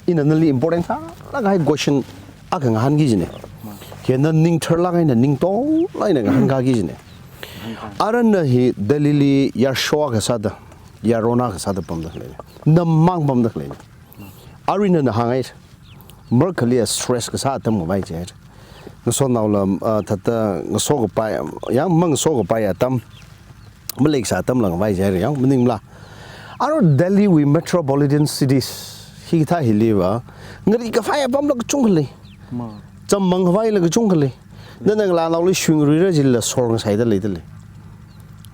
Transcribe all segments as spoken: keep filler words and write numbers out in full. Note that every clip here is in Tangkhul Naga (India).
Ina nali important sālāk kahai question akha ngahānki kajina. Kha na ning tharlāk eina ning tonglāk eina ngahānkaki kajina. Arui na hi Delhi li yarsho akha sāda, yaron akha sāda pamda khaleina. Namang pamda khaleina. Arui nana hāngngai. Marākhali stress kasā atam ngavai jihaira. Ngasotnaola, ah, thāda ngasokapai, yang mangasokapai atam, maleisā atamla ngavai jihaira, yang maningla. Arui Delhi wui metropolitan cities hikathā hiliva, ngarikhavai apamla kachungkha lei. Ma. Chammang khavaila kachungkha lei. Nana ngalānaoli shungruira jilala sor ngasaida leida lei.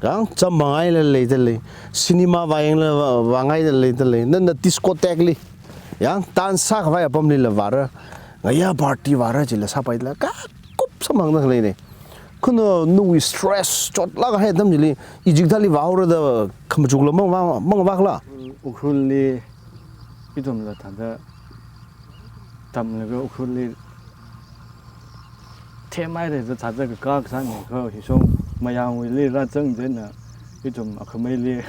Yang chammang ngaila leida lei. Cinema vāyangla vā, vāngaida leida lei. Nana discotheque li, yang dance sākhavai apamlila vāra, ngayā party vāra jilala sāpaida lei. Kakup samphangda khaleina. Kha na nawui stress chotlāk kahai atam chili, ijikthali vāhaora da khamachukla mangvā, mangvākhala? Ukhrul li ithumla thāda tamlaga Ukhrul li themhaira da thāda kakā kasāna, kha hishong Mayangwuili rāzang chieina ithum akhameili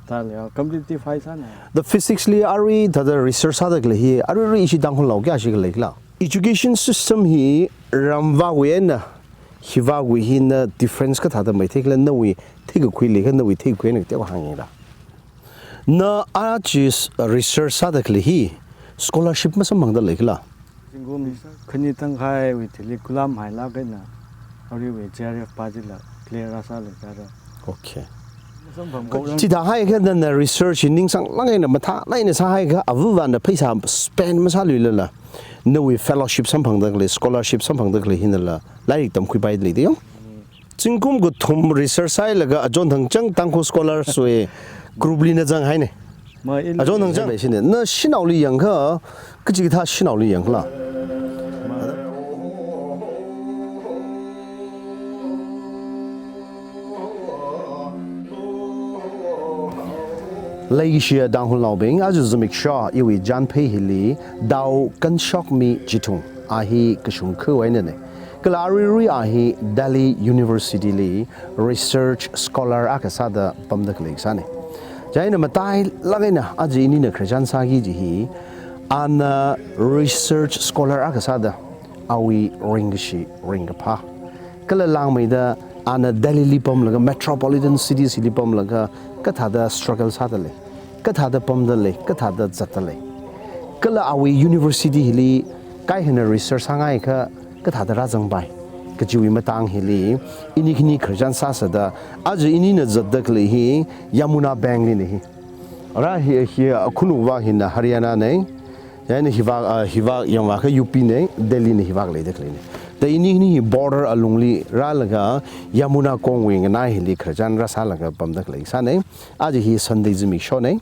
tālei, competitive high sāna. The physics li arui thāda research sāda khalei hi, aruirui ishi Tangkhulnao kayākha leikhala? Education system hi ramvāwui eina hivāwui hina difference kathāda maithei khala, nawui theikakhui leikha, nawui theikakhui eina kateokha hāngyanglu. Na aja research sāda khalei hi scholarship masamphangda leikhala? Zingkum khani tangkhaiwui thili kulam hailāk eina aruiwui J R F pa chila clear rāsālei jihaira. Okay. Masamphang kha, chithāhaiakha nana research hi ningsānglāk eina mathālāk eina sāhaiakha, avāvana pheisā spend masāluilala, nawui fellowship samphangda khalei, scholarship samphangda khalei hinala lairik tamkhuipaida lei da yong. Zingkum kathum research sāhailaga achon thangchang Tangkhul scholars wui group li na zanghaina. Ma, il- Achon thangchang leishina. Na shanaoli yangakha, kachikathā shanaoli yangakhala? Leishiya Tangkhulnaobing, aja zimiksho iwui chānphei hili Tao Kanshokmi Chithung, a hi Kashungkha wui einana. Kala aruirui a hi Delhi University li research scholar akha sāda pamda khalei kasāna. Chieina matailāk eina aja inina khararchan sāki kaji hi, ana research scholar akha sāda awui ringkashi ringkaphā, kala langmeida ana Delhi li pamlaga, metropolitan cities li pamlaga, kathāda struggle sāda lei, kathāda pamda lei, kathāda zatda lei, kala awui university hili kaikhana research sāngaiakha kathāda rāzangpai kajiwui matang hili ini khani khararchan sāsāda, aja inina zatda khalei hi Yamuna Bank lina hi. Ara hi, hi akhunwui vang hina Haryana na, chieina hivāk, ah, hivāk yangvāakha U P na, Delhi na hivāk leida khaleina. Da ini khani hi border alungli rālaga Yamuna kongwui nganai hili khararchan rāsālaga pamda khalei kasāna. Aja hi Sunday zimikshona.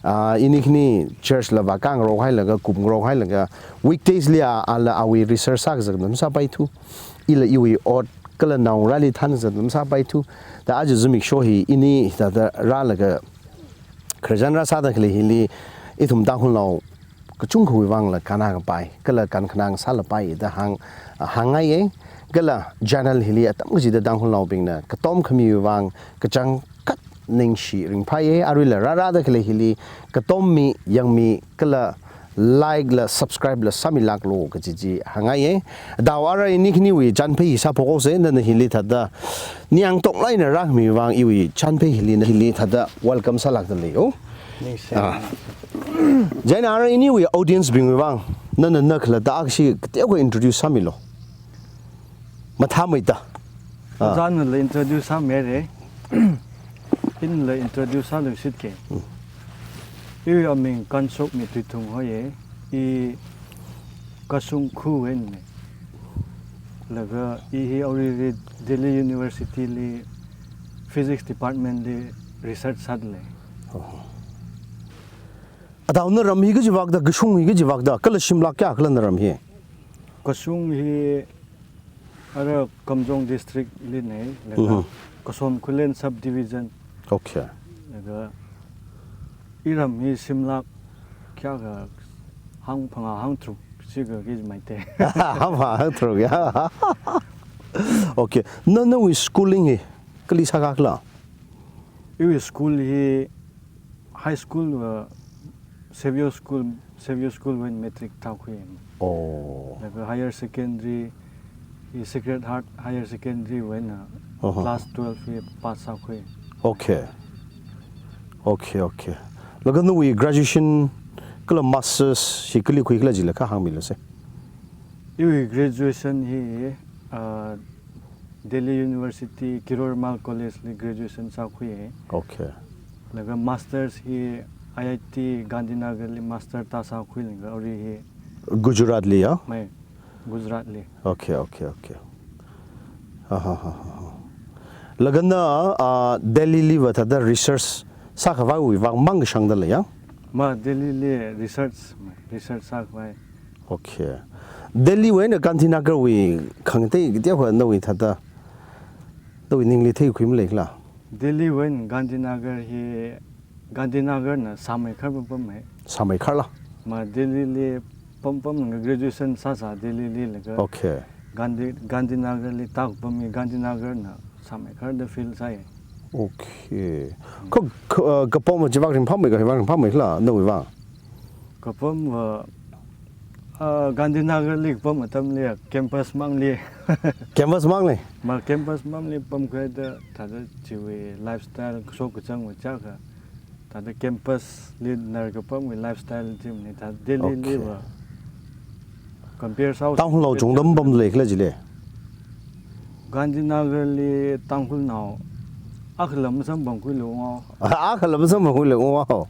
Ah, ini khani church la vākā ngarokhailaga, kup ngarokhailaga, weekdays li a, ala awui research sākazat masāpaithu. Ila iwui ot kala naongarāli thanzat masāpaithu. Da aja zimiksho hi ini thāda rālaga khararchan rāsāda khalei hili ithum Tangkhulnao kachungkhawui vangla kannā kapai, kala kankhanang sālapai da hāng, hāngngaiya. Kala channel hili atam kachida Tangkhulnaobingna katom khamiwui vang kachangkhat ningshi ringphāya. Aruila rārāda khalei hili katom mi, yangmi, kala like la subscribe la sāmilāklu kaji chi hāngngaiya. Tao, ara ini khaniwui chānphei hi sāphokhaosa, nana hili thāda ningyāng tonglāk eina rākhamiwui vang iwui chānphei hili na hili thāda welcome sālākda leiya. Ningshi. Ah. Chieina ara iniwui audience bingwui vang nana na khalatta akhashi kateokha introduce sāmilu. Mathāmeida. Ah. Ojānala introduce sāmihaira. Inala introduce sāluishitki. Hmm. Iwui aming Kanshokmi Tuithung hoya. I Kashungkhawui eina. Laga i hi aruirui Delhi University li Physics Department li research sāda lei. Oh. Atao naram hi kachi vākda, Kashung hi kachi vākda, kala shimlak kayākhala naram hi? Kashung hi ara Kamjong District lina, laga Mhm. Kasom Khullen Subdivision. Okay. Laga iram hi shimlak kayākha hangphangā hangtharuk chikha kaji maite. Hangphangā hangtharuk ya. Okay. Na, nawui schooling hi kali sākakhala? Iwui school hi high school va Xavier School, Xavier School wui eina matric thākhui. Oh. Laga higher secondary, hi Sacred Heart Higher Secondary wui eina, aha, class twelve hi pass sākhui. Okay. Okay, okay. Laga nawui graduation kala masters hi kali khuikhala jila kha hāngmilu se. Iwui graduation hi, uh, Delhi University Kiroor Rumaal College li graduation sākhui. Okay. Laga masters hi I I T Gandhinagar li master thā sākhui laga arui hi. Gujarat li ya? Mai, Gujarat li. Okay, okay, okay. Aha, ha, ha, ha. Laga na, ah, Delhi li va thāda research sākhavaiwui vang mang kashangda lei ya? Ma Delhi li research, research sākhavai. Okay. Delhi wui eina Gandhinagar wui khangatei kateokha nawui thāda, nawui ningli theikhui maleikhala? Delhi wui eina Gandhinagar hi, Gandhinagar na sāmeikhar pampam hai. Sāmeikharla? Ma Delhi li pampam laga graduation sāsā Delhi li laga. Okay. Gandhi, Gandhinagar li thākapam hi Gandhinagar na sāmeikharda feel sāi. Okay. Kha, kha, uh, kapam va chivak ringphāmei kha, hivak ringphāmeikhala, nawui vang? Kapam va, ah, Gandhinagar li kapam atamli, campus mangli. Campus mangli? Ma campus mangli pamkhuida, thāda chiwui lifestyle, kashok kachangwui chaka. Thāda campus li nar kapamwui lifestyle chi maningla, thāda Delhi li, okay, va compare sāhaosa. Tangkhulnao chungda mapamda leikhala jile? Gandhinagar li Tangkhulnao akhala masamphangkhuilu ngao. Akhala masamphangkhuilu ngao.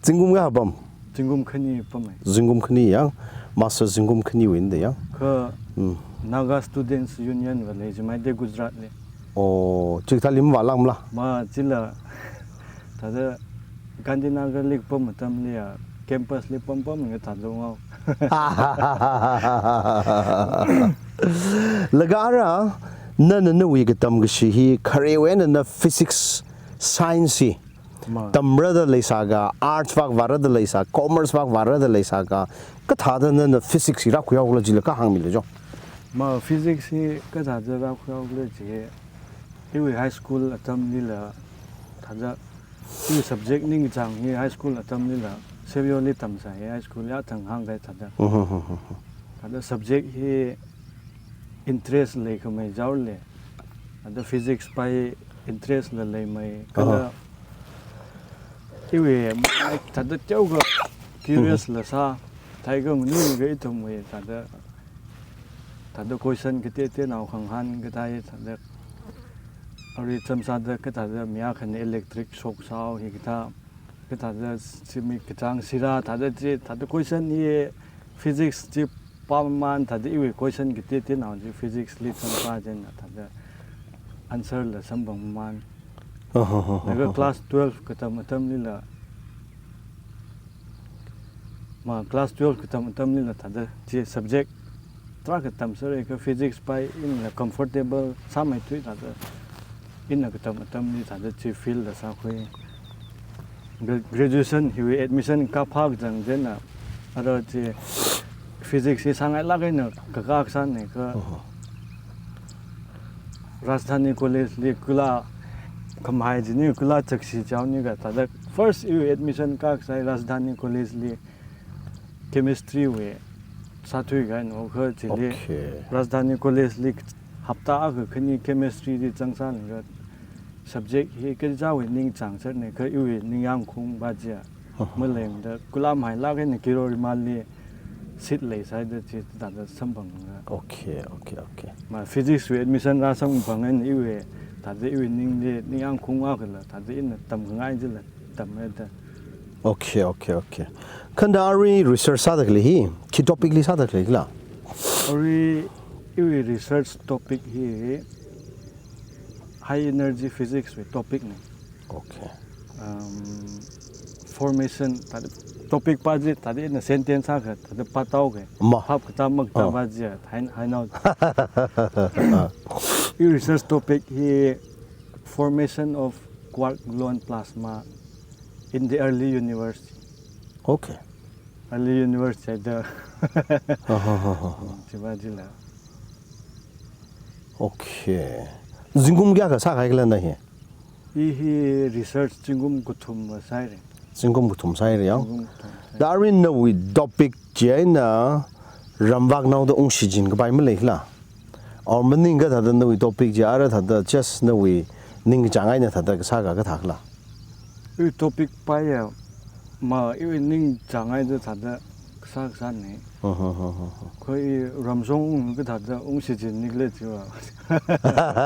Zingkum kayā pam? Zingkum khani pam hai. Zingkum khani ya. Master zingkum khaniwui eina ya. Kha, hmm, Naga Students Union va lei jimai de Gujarat li. Oh, chikathāli mavālākmala? Ma chila, thāda Gandhinagar li kapam atamli ya, campus li pampam nga thāda ngao. Laga ara, na, na, nawui katam kashi hi, kharewui eina na physics, science hi, ma, tamrada leisāka, arts vak vārada leisā, commerce vak vārada leisāka, kathāda na, na physics hi rākhuihaokhala jila kha hāngmilu jo. Ma physics hi kathāda rākhuihaokhala ji, iwui high school atamlila, thāda, iwui subject ningkachāng hi high school atamlila, Xavier li tamsai, high school ya thang hāngkahai thāda. Mhm, mhm, mhm. Thāda subject hi interest leikhamei jaole. Thāda physics pai interest la leimei. Kala, aha, iwui, thāda teokha curious, mhm, la sā. Thākha nganuiga ithumwui thāda, thāda question kateoteonao khangahān kathā hi thāda, arui chānsāda kathāda mi akhana electric shock sāhao hi kathā, kathāda simi kachāng sirā thāda chi, thāda question hi physics chi pāmamān, thāda iwui question kateoteonao chi physics li chānsā chieina thāda answer la samphang mamān. Aha, aha, laga aha, class twelve katam atamlila, ma class twelve katam atamlila thāda chi subject tarākha tamsāra kha physics pai ina comfortable sāmeithui thāda, ina katam atamli thāda chi field la sākhui. Gra-, graduation hiwui admission kaphā kachang chieina, ara chi physics hi sāngailāk eina kakā kasāna kha, aha, Rajdhani College li kula khamahai chini, kula chakshi chaoni kha thāda first iwui admission kakasai Rajdhani College li chemistry wui sāthuikahai no kha chili. Okay. Rajdhani College li hapta akha khani chemistry li chānsālaga subject hi kachichāwui ningchāng serna kha iwui ningyāng khaung va chiya. Aha. Malengda kula mahailāk eina Kiroor Rumaal li seat leisai da chi thāda samphanga. Okay, okay, okay. Ma physics wui admission rāsamphang eina iwui, thāda iwui ningli ningyāng khaung akhala, thāda ina tamkhangai chila tamra da. Okay, okay, okay. Kha nda arui research sāda khalei hi, khi topic li sāda khaleikhala? Arui iwui research topic hi high energy physics wui topic na. Okay. Um, formation, thāda topic pa chi, thāda ina sentence akha, thāda pātao kha. Ma. Phap kathā makathā, ah, va chi, hai, hainao. Iwui research topic hi formation of quark gluon plasma in the early universe. Okay. Early universe da. Aha, aha, aha. Chi va chila. Okay. Zingkum kayākha sākahaikhala na hi? I hi research zingkum kathum va sāhaira. Zingkum kathum sāhaira yang. Zingkum kathum sāhaira. Da arin nawui topic chi eina ramvaknaoda ungshichin kapai maleila? Or maningakha thāda nawui topic chi ara thāda just nawui ningkachāng eina thāda kasā kathā khala? Iwui topic paiya, ma iwui ningchāng eina thāda kasā kasāna. Aha, aha, aha. Kha i ramshong ung kathāda ungshichinni khala chiva.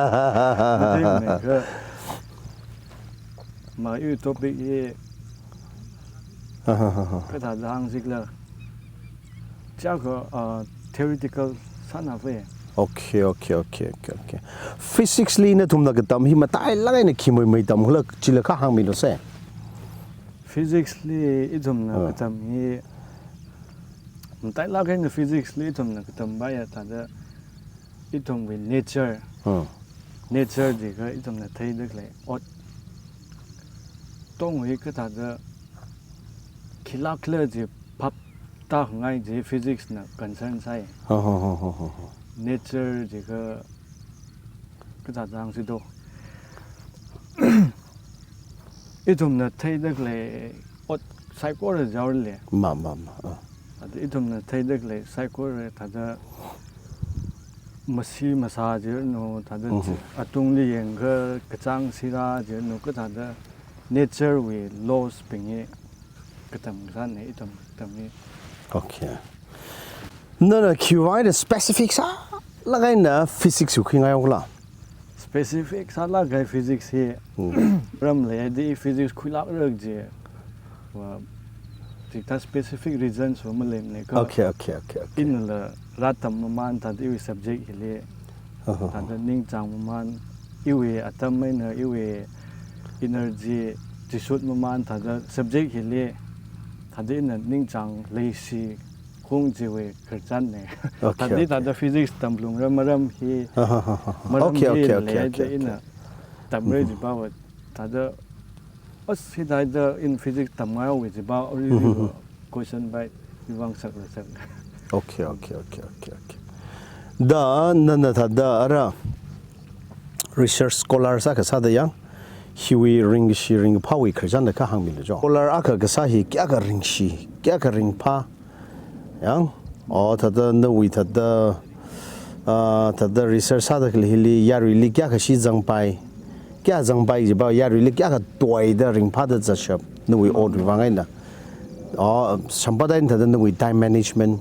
Matheimana kha, ma iwui topic hi Aha, aha, aha. Kathāda hāngsi khala. Chiakha, ah, theoretical sāna ve. Okay, okay, okay, okay, okay. Physics li nathumna katam hi matailāk eina khi meimei tam khala chila kha hāngmilu se. Physics li ithumna Ah. katam hi matailāk eina physics li ithumna katam paiya thāda ithumwui nature. Hmm. Nature jiakha ithumna theida khalei ot. Tongwui kathāda khilāk khala chi phap tākhangai chi physics na concern sai. Ho, ho, ho. Nature jiakha kathāda hāngsi do. Ithumna theida khalei ot saikora jaole. Ma, ma, ma. Ah. Thāda ithumna theida khalei saikora thāda masi masā jiranu, thāda Mhm. atungli yangakha kachāng sirā jiranu, kathāda nature wui laws bing hi katam kasāna ithum katam hi. Okay. Nana khiwui vang eina specific sālāk eina physics wui khuingai khala? Specific sālāk kahai physics hi Hmm. ram leida physics khuilākra ji. Va, chithā specific reasons va maleimana kha. Okay, okay, okay, okay. Inala rātam mamān thāda iwui subject hili. Aha. Thāda ningchāng mamān iwui atam eina iwui energy chisut mamān thāda subject hili. Thāda ina ningchāng leishi khaung chiwui khararchanna. Okay, Thāda okay. thāda physics tamlungra maram hi. Aha, aha, aha. Maram Okay, hi okay, okay, leida okay, okay. ina tamra Mhm. jiva va thāda, as hithāda in physics tamngai we jiva, ori Mhm. ori question bai, iwui vang sakla sak. Okay, okay, okay, okay, okay. Da nana thāda ara research scholar sākha sāda yang, hiwui ringshi ringphāwui khararchan da kha hāngmilu jo. Scholar akha kasā hi kayākha ringshi, kayākha ringphā, yang, o thāda nawui thāda, ah, thāda research sāda khalei hili yaruili kayākha shi zangpai, kayā zangpai jiva yaruili kayākha tuida ringphāda zatshap, nawui otwui vang eina. O, shampad eina thāda nawui time management,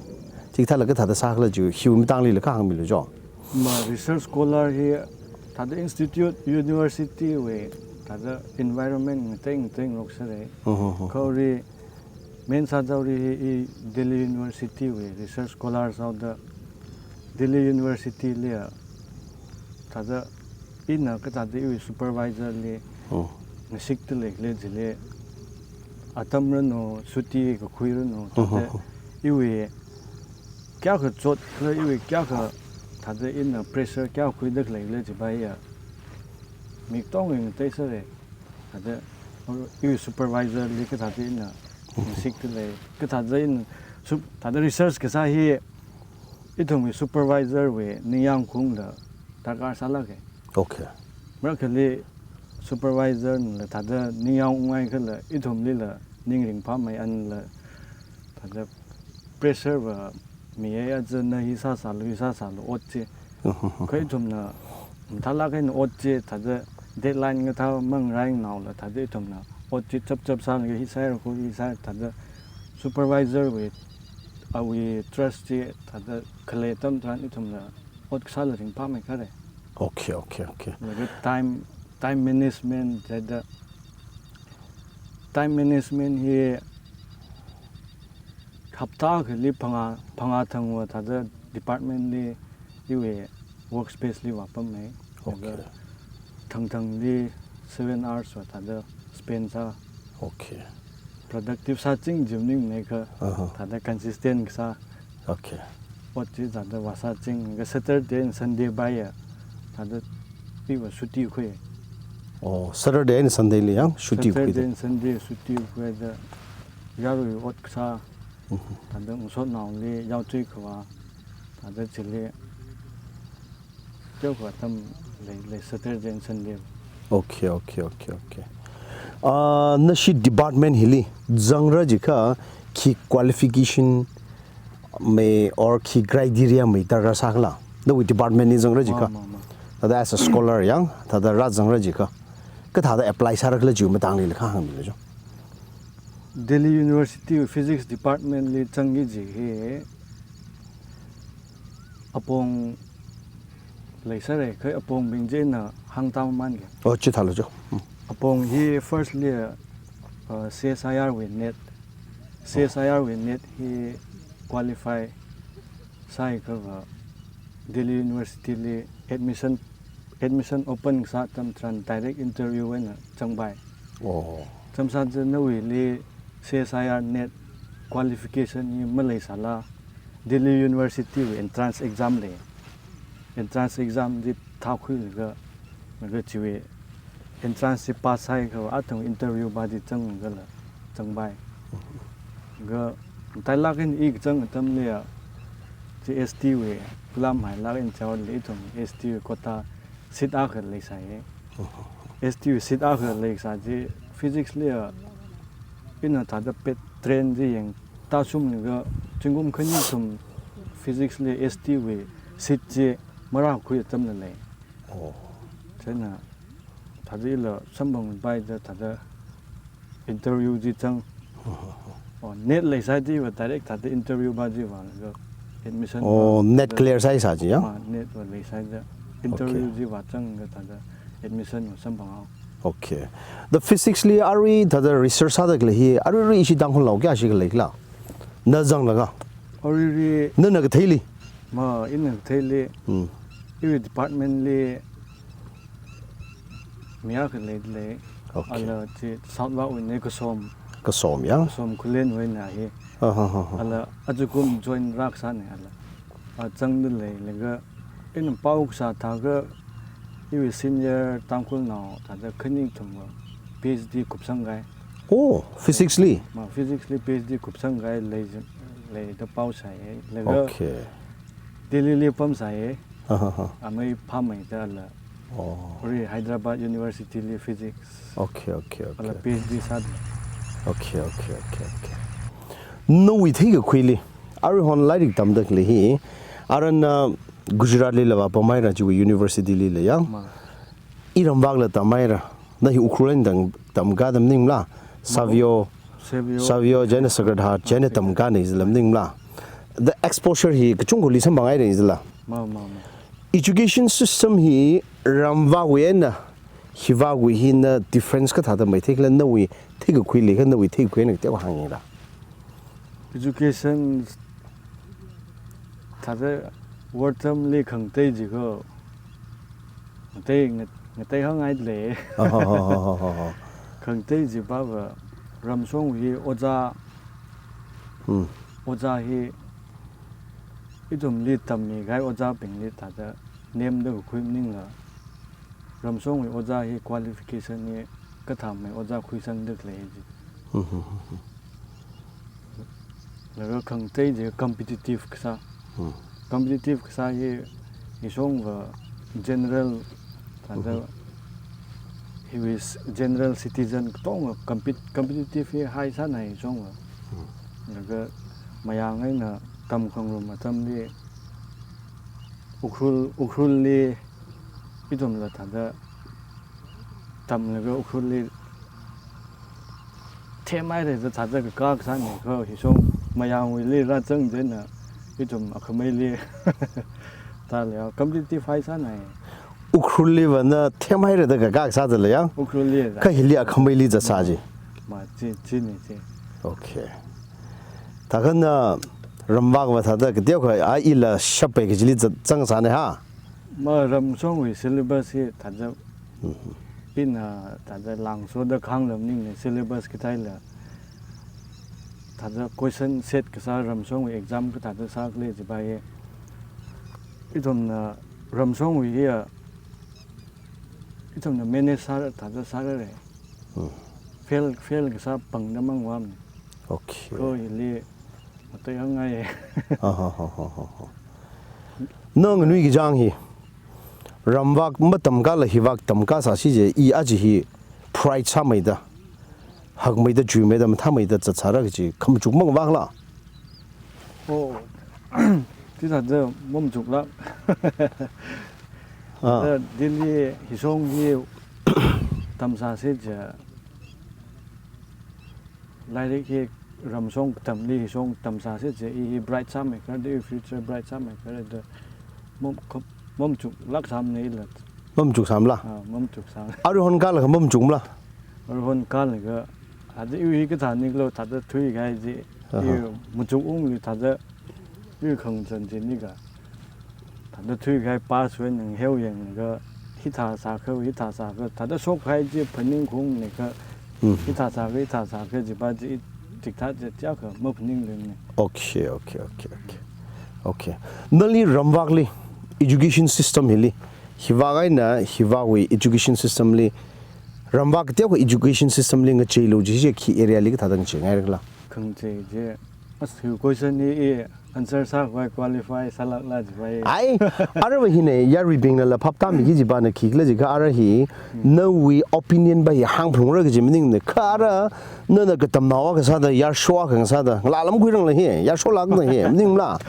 chikathāla kathāda sākhala chi, hiwui matangli la kha hāngmilu jo. Ma research scholar hi thāda institute, university wui thāda environment ngatei ngatei ngarok sāra. Mhm, mhm. Kha ori main sāda ori hi i Delhi University wui research scholar sāda Delhi University li a thāda ina kathāda iwui supervisor li Oh. ngasikda leikhala jili atam ranu, suti kakhui ranu, Mhm, thāda mhm. iwui kayākha chotkhala, iwui kayākha thāda ina pressure kayākha khuida khaleikhala jiva ya. Mi katongawui ngatei sāra. Thāda iwui supervisor li kathāda ina ngasikda lei, kathāda ina sup-, thāda research kasā hi ithumwui supervisor wui ningyāng khaungla darkar sālāka. Okay. Marakhali supervisor nala thāda ningyāng ungngai khala ithumlila ning ringphāmei, anla thāda pressure va miya, aja na hi sāsālu, hi sāsālu ot chi. Mhm. Kha ithumna mathālāk eina ot chi thāda deadline ngathā mangrāi naola thāda ithumna ot chi chapchap sālaga hi sāhaira kho hi sāhaira thāda supervisor wui, awui trust chi thāda khalei atam tharan ithumna ot kasāla ringphāmei kare. Okay, okay, okay. Laga time, time management thāda, time management hi hapta akhali phangā, phangā thangva thāda department li iwui workspace li vāpammei. Okay. Laga thangthangli seven hours va thāda spend sā. Okay. Productive sāching jim ningmei kha Aha. thāda consistent kasā. Okay. Ot chi thāda vāsāching, kha Saturday and Sunday bai ya thāda iva suti khui. Oh, Saturday and Sunday li yang suti khui Saturday da. and Sunday suti khuida yarui ot kasā. Mhm. Thāda ngasotnaoli yaochui khavā, thāda chili teokha atam lei, lei Saturday and Sunday. Okay, okay, okay, okay. Ah, nashi department hili zangra jiakha khi qualification mei or khi criteria mei darkar sākhala? Nawui department li zangra jiakha. Ma, ma, ma. Thāda as a scholar yang, thāda rāzangra jiakha, kathāda apply sārakhala chiwui matangli lākha hāngmilu jo. Delhi University Physics Department li zangki kaji hi apong leisāra, kha apong bing china hāngtāmamānga. Oh, chithālu jo. Hmm. Apong hi firstly, uh, C S I R wui NET. Oh. C S I R wui NET hi qualify sāhaiakhava Delhi University li admission, admission open kasā atam tharan direct interview eina zangpai. Oh. Chānjam sāda nawuili C S I R NET qualification hi maleisālala, Delhi University wui entrance exam lei. Entrance exam chi thākhuilaga, laga chiwui entrance chi pass sāhaiakhava athang interview pa chi zangkhala zangpai. Kha matailāk eina i kazang atamli ya, chi S T wui, kulam hailāk eina chaoli ithum S T wui quota seat akha leisāya. S T wui seat akha leisā chi physics li ya, ina thāda pet trend chi yangtāshunglaga, zingkum khani kathum physics li S T wui seat chi marākhui atamla lei. Oh. Chieina thāda ila samphangpai da thāda interview chi zang. Oh, NET leisā chiva direct thāda interview pa chi vālaga admission Oh, pa NET thāda clear sāhaisā chi ya? Ma, NET va leisā da interview Okay. chi vāzanglaga thāda admission va samphanghaowa. Okay. The physics li arui thāda research sāda khalei hi, aruirui ishi Tangkhulnao kayāshi khaleikhala? Na zanglaga. Aruirui Nana katheili? Ma, ina katheili. Hmm. Iwui department li mi akha leilei. Okay. Ala chi South Vak wuina Kasom. Kasom ya? Kasom Khullen wuina hi. Ah, ha, ha, ha. Ala ajakum join rākasāna ala. A zangda leilaga ina pao kasā thākha iwui senior Tangkhulnao thāda khani kathumva PhD kupsangkahai. Oh, physics li? Ma, physics li PhD kupsangkahai lei, leida pao sāya. Laga Okay. Delhi li pamsāya. Aha, ha. Amei phameida la. Oh. Arui Hyderabad University li physics. Okay, okay, okay. Ala PhD sāda. Okay, okay, okay, okay. Nawui theikakhuili, aruihon lairik tamda khalei hi, arui na Gujarat lila vāpamhaira chiwui university lila ya. Ma. Iramvakla tamhaira. Na hi Ukhrul eina tam, tamkada maningmala. Savio, Savio, Savio, chieina Sacred Heart, chieina Okay. tamkada jila maningmala. The exposure hi kachungkhali samphanghaira jila. Ma, ma, ma. Education system hi ramvakwui eina hivakwui hina difference kathāda maithei khala nawui theikakhuili kha nawui theikakhui eina kateokha hāngyanglu. Education thāda word term li khangatei jiakha, ngatei, ngat-, ngatei hāngngaile. Oh, oh, oh, oh, oh, oh. Khangatei jiva va ramshongwui ojā, Hmm. ojā hi ithumli tammikahai ojābingli thāda nemda kakhui maningla, ramshongwui ojā hi qualification hi kathāmei ojā khuisangda khalei ji. Hmm, hmm, hmm, hmm. Laga khangatei chi competitive kasā. Hmm. Competitive kasā hi, hishong va general, thāda Hmm. hiwui s-, general citizen katonga compet-, competitive hi high sāna hishong va. Hmm. Laga mayang eina tamkhangarum atamli Ukhrul, Ukhrulli ithumla thāda tamlaga Ukhrulli themhaira da thāda kakā kasāna kha hishong mayangwuili rāzang chieina ithum akhameili thālei ya competitive high sāna. Ukhrulli va na themhaira da kakā kasā da lei ya? Ukhrulli da. Kha hili akhameili zatsā ji. Ma, chi, china chi. Okay. Thākha na ramvak va thāda kateokha a ila shappai kajili za-, zangsāna ha? Ma, ramshongwui syllabus hi thāda Mhm. ina thāda langsoda khanglam maningna syllabus kateila thāda question set kasā ramshongwui exam kathāda sākhala jiva hi. Ithumna ramshongwui hi ya, ithumna manage sā, thāda sārara. Hmm. Fail, fail kasā pangda mang vāmana. Okay. Kha hili matei hāngngai. Ha, ha, ha, ha, ha, ha. Na nganuiki chang hi, ramvak matamkala hivak tamkasāsi je, i aja hi pride sāmeida, Hakmeida, chuimeida, mathāmeida zatsāra kaji khamachuk mangvākla? Oh, thāda machuklāk. Ah. Thāda Delhi hi shong hi tamsāsi ja, lairik hi ramshong tamli hi shong tamsāsi ja, i hi bright sāmeikharda, i future bright sāmeikharda, machuk, machuklāk sāmana ila. Machuksāmala? Ah, machuksām. Aruihon kālaga machukmala? Aruihon kālaga, thāda iwui hi kathā niklo, thāda thuikahai chi, aha, i machuk ungli thāda, i khangchan chi nika. Thāda thuikahai pass wui nang heu yanglaga, hithā sākha, hithā sākha, thāda shokkahai chi phaning khaung nika, hmm, hithā sākha, hithā sākha, chipa chi, chikathā chi, chiyākha maphaning leng ni. Okay, okay, okay, okay. Okay. Nali ramvakli, education system hili, hivak eina, hivawui education system li, ramvak teokha education system li ngacheilu jiakha khi area li kathāda ngacheingaira khala? Khangachei chi, as hi question hi i answer sākhavai qualify sālākla jiva i. Ai, aruiva hina yaruibingnala phaptāmiki jipana khikhala jiakha ara hi, hmm, nawui opinion va hi hāngphalungra kaji maningmana. Kha ara, nana katamnao akha sāda, yarsho akha sāda, ngalā lam khuirangla hi, yarsholākna hi, maningmala?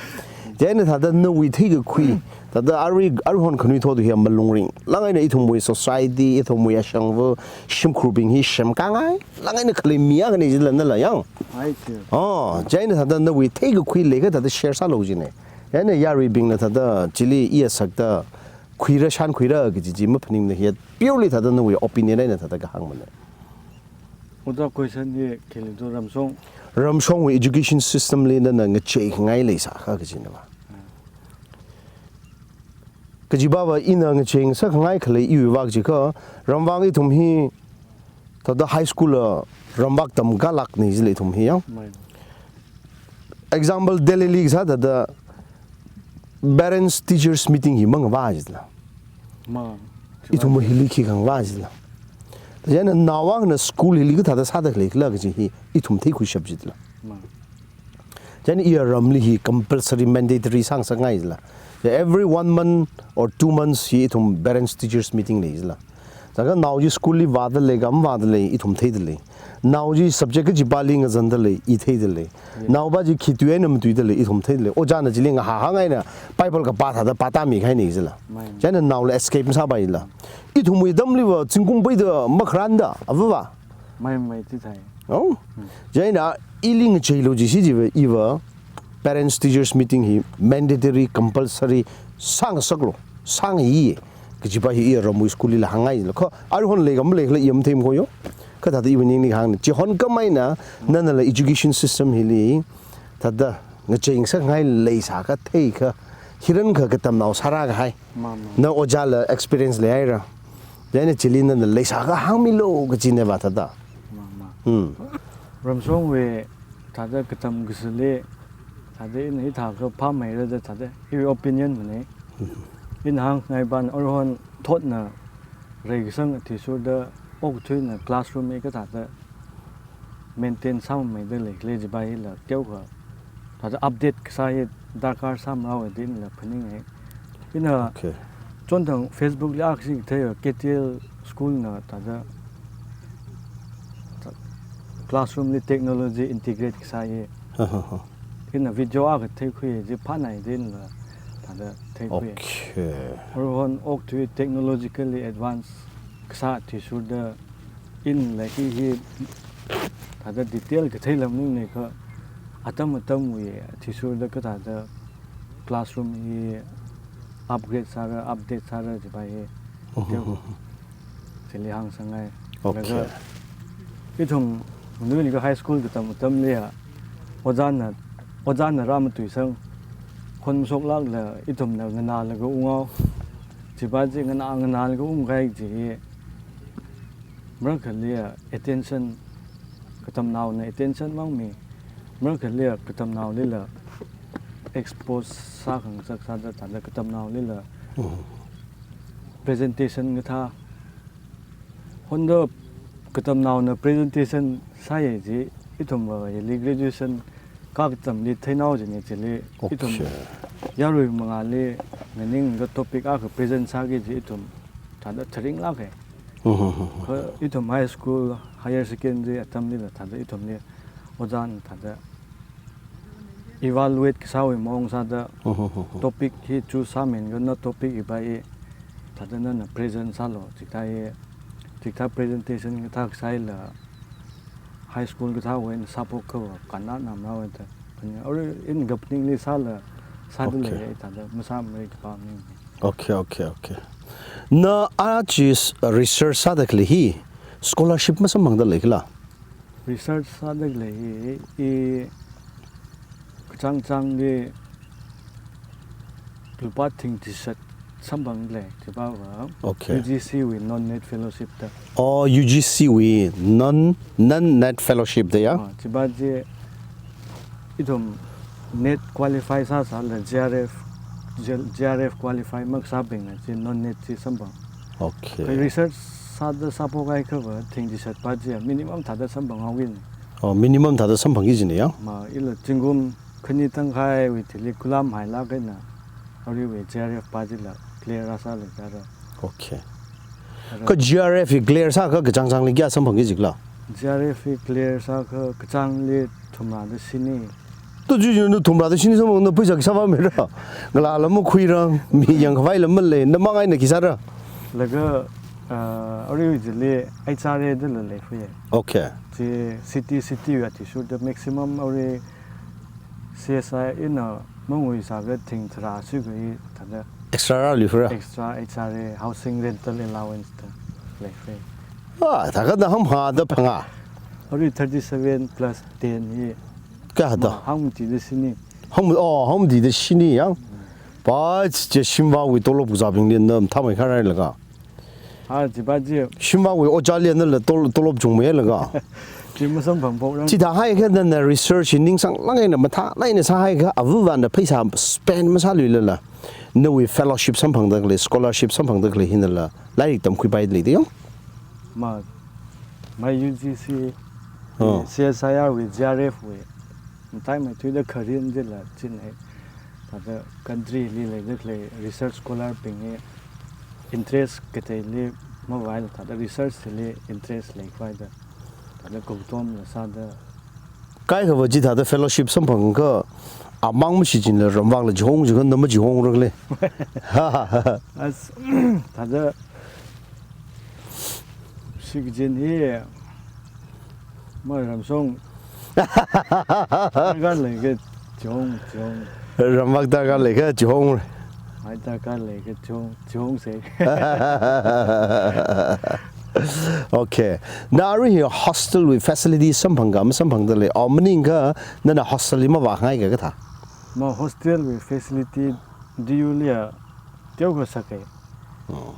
Chieina thāda nawui theikakhui, thāda arui, aruihon khanuithot hi malung ringlāk eina ithumwui society, ithumwui ashangva, shimkhurbing hi semkāngai lāk eina khalei mi akhana jila nala yang. Ai, chi. Oh, chieina thāda nawui theikakhui leiakha thāda share sālu jina. Chieina yaruibingna thāda chili i asakta khuira, shānkhuira kaji chi maphaningmana hi, purely thāda nawui opinion eina thāda kahāngmana. Ojā, question hi khili to ramshong. Ramshongwui education system li nana ngacheikhangai leisākha kajina va. Hmm. Kajipava ina ngacheingasakngai khalei iwui vak jiakha, ramvak ithum hi thāda high school la ramvak tamkālākna jila ithum hi yang. Mai. Example, Delhi li kasā thāda parents teachers meeting hi mangavā jila. Ma. Ithum hili khi khangavā jila. Chieina nao akhana school hili kathāda sāda khalei khala kaji hi ithum theikhuishap jila. Ma. Chieina iya ramli hi compulsory mandatory sāngasakngai jila. Ya, every one month or two months hi ithum parents teachers meeting lei jila. Chieina nao chi school li vāda lei, kam vāda lei, ithum theida lei. Nao chi subject kachipāli ngazanda lei, i theida lei. Yeah. Naopa chi khi tui eina matuida lei, ithum theida lei. Ojāna chili ngahā hāngngaina, Bible kapā thāda pātāmikahaina jila. Mai. Chieina naola escape masāpai jila. Ithumwui atamliva zingkum peida makharānda, avava. Mai, mai, chithāi. Oh? Hmm. Chieina ili ngacheilu jisi jiva, iva parents teachers meeting hi mandatory, compulsory sāngasaklu, sāngaiya kajipa hi iya ramwui school lila hāngngai jila. Kha aruihon lei kam lei khala i matheimana yo. Kha thāda iva ningli hāngna. Chihon khamei eina, nanala education system hili thāda ngacheingasakngai leisākha, theikha, hirankha katamnao sārākahai. Ma, ma. Na ojāla experience leihaira. Chieina chili nana leisākha hāngmilu kajina va thāda. Ma, ma. Hmm. Ramshongwui thāda katam kasāli, thāda ina hithākha phāmeira da thāda, iwui opinion mana. Hmm. Ina hāngngai pāna aruihon thotna reikasang athishurda, okathuina classroom hi kathāda maintain sāmeida lei khala jipa hila teokha thāda update kasā hi darkar sāmarao dinala phaninga. Ina, okay, chonthang Facebook li akha chi thei, K T L school na thāda classroom li technology integrate kasā hi. Ha, ha, ha. Ina video akha theikhui chi phānai dinala thāda theikhui. Okay. Aruihon okathui technologically advanced kasā athishurda inala hi hi thāda detail katheila maningmana kha atam atamwui athishurda kathāda classroom hi upgrade sāra, update sāra jipa hi. Mhm. Teo. Chili hāngsangngai. Okay. Laga ithum manuili kha high school katam atamli ya, ojāna, ojāna rāmatuisang, khon mashoklākla ithumna nganālaga ungao. Chipa chi nganā, nganālaga ungkahai chi hi, marakhali ya attention, katamnaona attention mangmi, marakhali ya katamnaolila expose sākhangasak sāda thāda katamnaolila, mhm, presentation ngathā. Honda katamnaona presentation sāya chi, ithumva yali graduation kā katamli theinao jina chili, ithum, okay, yarui mangāli nganinglaga topic akha present sāki chi ithum thāda tharinglāka. Mhm, mhm, mhm. Kha ithum high school, higher secondary atamlila thāda ithumli ojāna thāda evaluate kasāwui maong sāda, Mhm, mhm, mhm. Topic hi choose sāmiakha na topic hiva i thāda nana present sālu, chikathā i, chikathā presentation kathā kasāla high school kathāwui eina sāphok khavā kannāna mara wui ta. Khani, arui ina kaphaningli sāla, sāda Okay. Leiya thāda, masāmara kaji pāning. Okay, okay, okay. Na aja s-, research sāda khalei hi, scholarship masamphangda leikhala? Research sāda khalei hi, i kachāng chāngli lupā thing chishat samphangda lei, chipāva Okay. U G C wui non-NET fellowship da. Oh, U G C wui non, non-NET fellowship da ya? Ah, chipā chi ithum NET qualify sāsāla G R F, G-, G R F qualify makasābingna chi non-NET chi samphang. Okay. Kha research sāda sāphok kahai khavā thing chishat pā chi minimum thāda samphang haowui ni. Oh, minimum thāda samphangki kajina ya? Ma, ila zingkum khani tangkhaiwui thili khuilam hailāk eina, aruiwui G R F pā chila clear rāsālei chara. Okay. Ara Kha G R F hi clear sākha kachāng chāngli kayā samphangki kajikhala? G R F hi clear sākha kachāngli thumrāda shini. Tu ju ju na thumrāda shini samphang na pheisā khi sāvāmeira? Ngalāla makhuira, mi yangkhavaila malei, namang eina khi sāra? Laga, ah, arui chili H R A dala leifai. Okay. Chi city, city wui athishurda maximum arui C S I ina mangui sākha thing tharā shikhui thāda Extra rāluifara? Extra H R A, housing rental allowance da leifai. Ah, thākha na hangphangā da phangā? Arui thirty-seven plus ten hi. Kayā da? Ma, hangmatida shini. Hang, oh, hangmatida shini ya? Pā chi shimvāwui tolop kazābingli na mathāmeikharailaga. Ha, chipā chi. Shimvāwui ojāli nala tol-, tolop chungmeilaga. Chi masamphangphok rang. Chithāhaiakha nana research hi ningsānglāk eina mathālāk eina sāhaiakha avāvana pheisā spend masāluilala, nawui fellowship samphangda khalei, scholarship samphangda khalei hinala lairik tamkhuipaida lei da ya? Ma, ma U G C, Oh. C S I R wui, G R F wui, mataimeithuida kharing chila chinei. Thāda country li leida khalei research scholar bing hi interest kateili mavāla thāda research li interest leikhavai da. Thāda katomla sāda. Kaikhava chithāda fellowship samphangakha amang mashichinla ramvakla chihong chikha na machihongra khala? As, thāda shikachin hi, ma ramshong darkar leikha chihong, chihong. Ramvak darkar leikha chihong. Ai darkar leikha chihong, chihongsa. Okay. Na arui hi hostel wui facility samphangka, masamphangda lei? Oh, maningakha nana hostel li mavāngaika kathā? Ma hostel wui facility D U li a teokha sākai. Oh.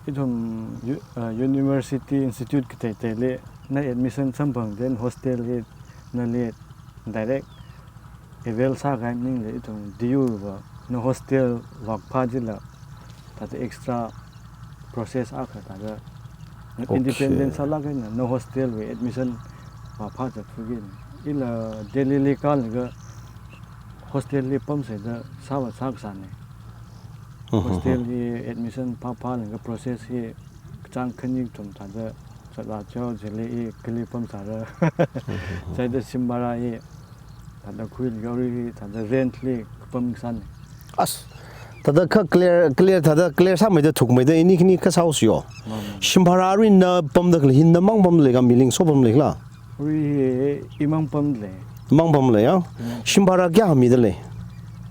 Ithum u-, uh, university institute kateiteili na admission samphang then hostel hi nali direct avail sākahai maningla ithum D U va na hostel vākaphā chila thāda extra process akha thāda Okay. Independent sālāk eina na hostel wui admission vāphā zatphuki. Ila Delhi li kālaga hostel li pamsa da sāvā sākasāna. Mhm. Hostel hi admission phāphālaga process hi kachāng khani kathum thāda zatlā chao chili i kali pamsāra. Mhm. Chieina shim bhara hi thāda khuilaga arui hi thāda rent li kapam kasāna. As, thāda kha clear, clear, thāda clear sāmeida thukmeida ini khani kha sāhaosa yo. Mama. Shim bhara arui na pamda khalei hi namang pamda leika, mi lingso pamda leikhala? Arui hi imang pamda lei. Mang pamda lei ya? Mm. Shim bhara kayā mida lei?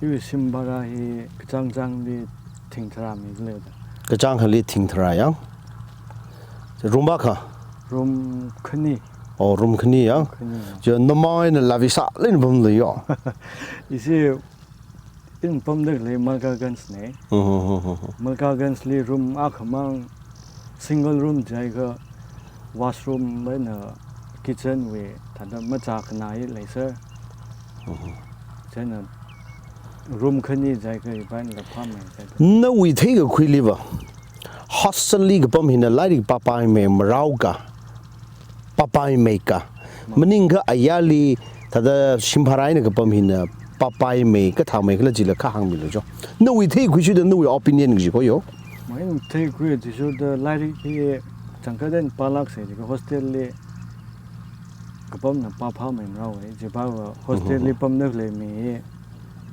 Iwui shim bhara hi kachāng chāngli thing tharā mida lei da. Kachāng akhali thing tharā ya? Room akha? Room khani. Oh, room khani ya? Khani ya. Chi namang eina lavisālāk eina pamda lei yo. Ishi ina pamda khalei Malkaganj na. Mhm, mhm, mhm. Malkaganj li room akhamang single room jiakha washroom eina kitchen wui thāda machā khanā hi leisāra. Mhm. Chieina room khani jiakha iban la phāmei jiakha. Nawui theikakhuili va, hostel li kapam hina lairik pāpaimei marao ka, pāpaimeika. Maningakha ayarli thāda shim bhara eina kapam hina pāpaimei kathāmeikhala chila kha hāngmilu jo. Nawui theikakhui shuda nawui opinion kaji kho yo. Ma ina theikakhui athishurda lairik hi tangkhaten pālāksa jiakha hostel li kapamna pāphāmei marao e, chipāva hostel li pamda khalei mi hi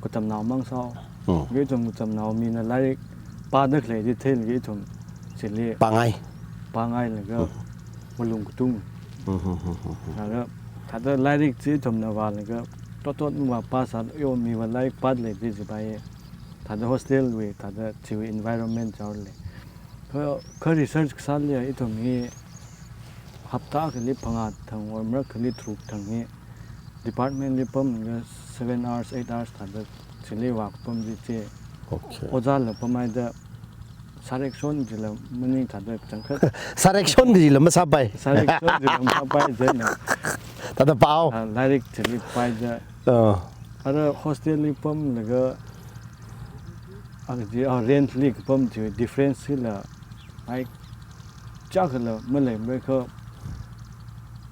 kachamnao mang sāo. Mm. Kha ithum kachamnao mina lairik pāda khalei chi theilaga ithum chili pāngai. Pāngailaga malung katung. Mm, mm, mm, mm, mm. Laga thāda lairik chi ithumna vālaga totot mavā pāsā yo, miva lairik pāda lei chi chipai. Thāda hostel wui, thāda chiwui environment chaole. Kha, kha research kasāli ithum hi hapta akhali phangā thang or marak akhali tharuk thang hi department li pamlaga seven hours, eight hours thāda chili vākapam chi chi. Okay. Ojāla pamhaida sārekshon chila maning thāda changkhat. Sārekshon chila masāpai. Sārekshon chila masāpai chieina. Thāda pao. Ah, lairik chili pāhaida. Ah. Ara hostel li pamlaga, ah, chi, ah, rent li kapam chi difference chila, ai, chakhala maleimara kha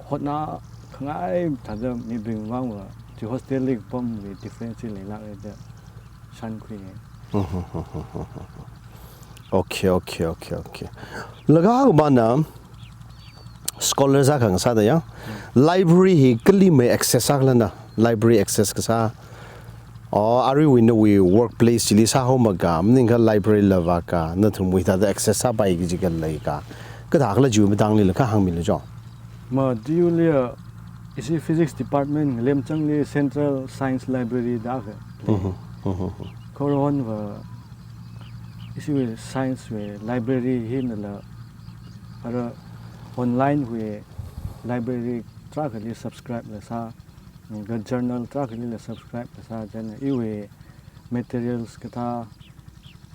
hotna khangai thāda mibing vangva, chi hostel li kapamwui difference chi leilāka da shānkhui. Okay, okay, okay, okay. Laga mana scholar sākhangasāda ya. Library hi kalimei access sākhala na. Library access kasā. Oh, aruiwui nawui workplace chili sāhaomaga, maningakha library la vāka, nathumwui thāda access sāpai kaji khalei ka. Kathākhala chiwui matangli la kha hāngmilu jo. Ma D U li a, ishi physics department ngalemchangli central science library da kha. Mhm, mhm, mhm. Khorhonva ishiwui science wui library hinala, ara online wui library tarākhali subscribe la sā, laga journal tarākhalila subscribe la sā, chieina iwui materials kathā,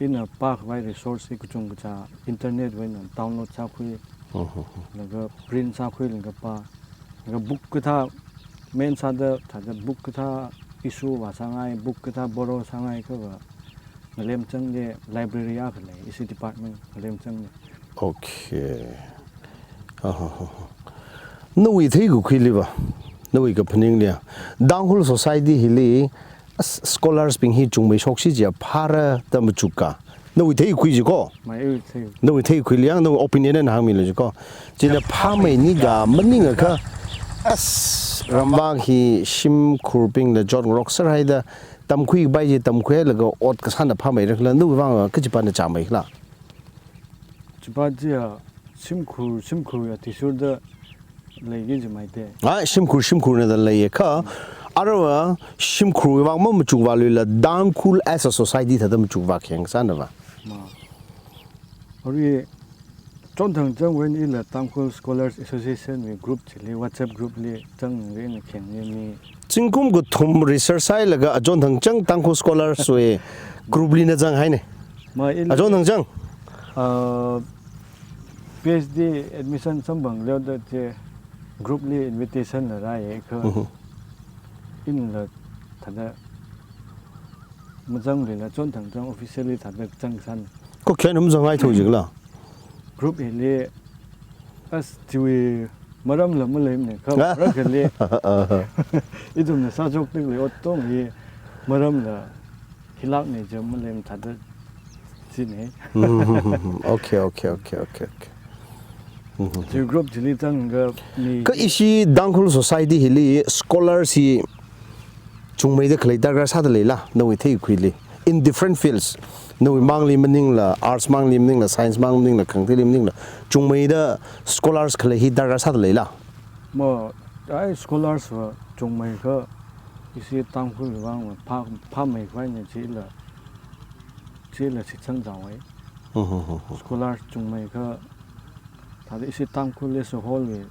ina pākhavai resource hi kachungkha internet wui eina download sākhui, mhm, laga print sākhuilaga pā, laga book kathā, main sāda thāda book kathā issue vāsāngai, book kathā borrow sāngai kava ngalemchangli library akha lei, ishi department ngalemchangli. Okay. Aha, aha. Nawui theikakhuiliva, nawui kaphaningliya, Tangkhul society hili, as, scholars bing hi chungmei shokshi jiakha phāra da machuka. Nawui theikakhui jiko. Ma iwui thei. Nawui theikakhuili yang, nawui opinion eina hāngmilu jiko. China phāmeini ka maningakha, as, ramvang hi shimkhurbingla jotngarok sāhaida, tamkhuipai chi tamkhuilaga ot kasāna phāmeirakhala, nawui vang kachipāna chāmeikhala. Chipā chiya, shimkhur, shimkhurya athishurda leiki jimaite. Ah, shimkhur, shimkhurna da leiya kha. Arava shimkhurwui vang mamachukvāluila Tangkhul as a society thāda machukvā kheng sānava. Ma. Arui chonthang changwui eina ila Tangkhul Scholars Association wui group chili, WhatsApp group li changwui eina khengni mi. Zingkum kathum research sāhailaga achonthang chang Tangkhul Scholars wui group lina zanghaine. Ma ila. Achonthang chang. Ah, PhD admission samphang leoda chi group li invitation la rāya kha. Mhm. Inla thāda mazangluila chonthang chang officially thāda zangsān. Kha khayāna mazangngaithu jikhala. Group hili, as, chiwui maramla maleimane kha, ah, marākhali ithumna sāshokda khalei ot tong hi maramla hilākne jam maleim thāda chine. Mm, okay, okay, okay, okay, okay. Mm. Chi group chili zangakha mi. Kha ishi Tangkhul society hili scholars hi chungmeida khalei darkar sāda leila, nawui theikakhuili. In different fields. Nawui mangli maningla, arts mangli maningla, science mang maningla, khangateili maningla, chungmeida scholars khalei hi darkar sāda leila. Ma, ai scholars va chungmeikha, ishi Tangkhul vangva phā, phāmeikhavai ne chila, chila shitsang zangwai. Mhm, mhm, mhm. Scholars chungmeikha, thāda ishi Tangkhul as a whole wui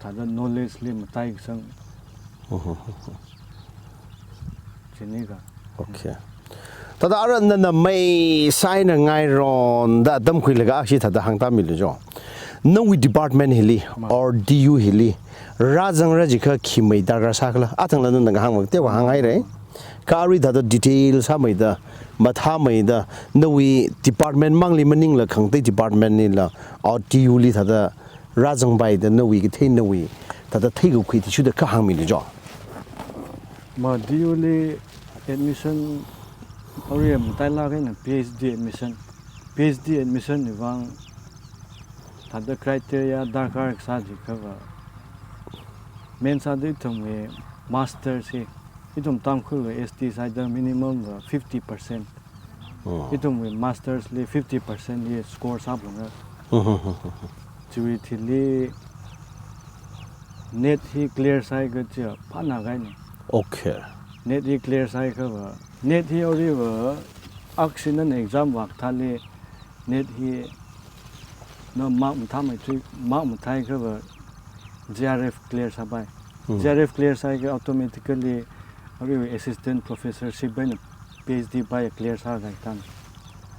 thāda knowledge li mataikasang. Mhm, mhm. Chini ka. Okay. Thāda ara nana mei saina ngaironda atam khuilaga ashi thāda hāngtāmilu jo. Nawui department hili, ma, or D U hili, rāzangra jiakha khi mei darkar sākhala. Athangla nana ngahānmang tewa hānghaire. Kha arui thāda detail sāmeida, mathāmeida, nawui department mangli maningla khangatei department lila, or D U li thāda rāzangpaida nawui kathei nawui thāda theikakhui athishurda kha hāngmilu jo. Ma D U li admission, arui matailāk eina PhD admission. PhD admission wui vang thāda criteria darkar kasā jiakhava, main sāda ithumwui masters hi, ithum Tangkhulwui S T sāda minimum va fifty percent. Oh. Ithumwui masters li fifty percent li score sāphalungra. Hmm, hmm, hmm, hmm. Chiwui thili NET hi clear sāhaiakha chiya phānākahaina. Okay. NET hi clear sāhaiakhava, NET hi aruiva akhashina exam vākathāli NET hi na mark mathāmeithui, mark mathāhaiakhava J R F clear sāpai. Hmm. J R F clear sāhaiakha automatically aruiva assistant professorship eina P H D pāya clear sākahai tang.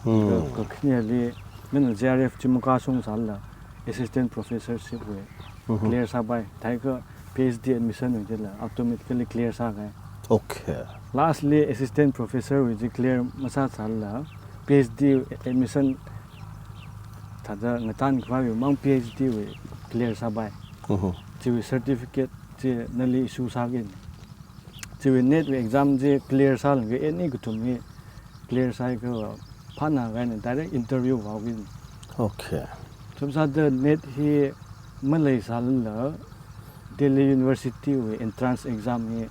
Hmm. Ka, kakhaneli, nana J R F chi makashung sālala, assistant professorship wui Mhm. clear sāpai. Thāhaiakha P H D admission wui chila automatically clear sākahai. Okay. Lastly, assistant professor wui chi clear masāsālala, P H D admission thāda ngatan khavaiwui mang P H D wui clear sāpai. Mhm. Chiwui certificate chi nali issue sāki. Chiwui NET wui exam chi clear sālakha, any kathum hi clear sāhaiakha phānākahaina, direct interview vāhaoki. Okay. Chumsāda NET hi maleisālala, Delhi University wui entrance exam hi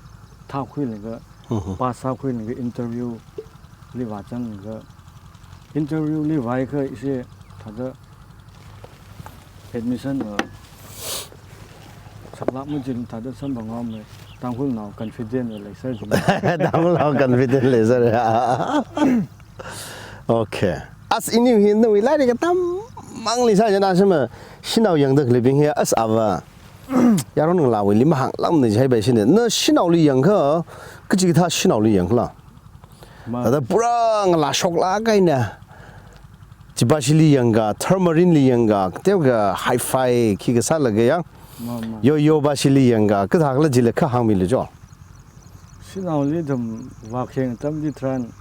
thākhuilaga, Mhm. pass sākhuilaga interview li vāzanglaga, interview li vāhaiakha ishi thāda admission va saklāk machila thāda samphang haowa. Tangkhulnao confident va leisāra jina. Tangkhulnao confident leisāra. Okay. As ini hi nawui lairik katam mangli sā jina shima, shanao yangda khaleibing hi as ava. Yaron ngalāwuili mahānglākmana jihaipai shina. Na shanaoli yangakha, kachi kathā shanaoli yangakhala? Ma. Thāda pura ngalā shoklāk eina, chipāshili yangakha, tharmarinli yangakha, teokha hi-fi khi kasālaga ya. Ma, ma. Yo, yo pāshili yangakha, kathākhala chila kha hāngmilu jo. Shanaoli ithum vākhayang atamli tharan,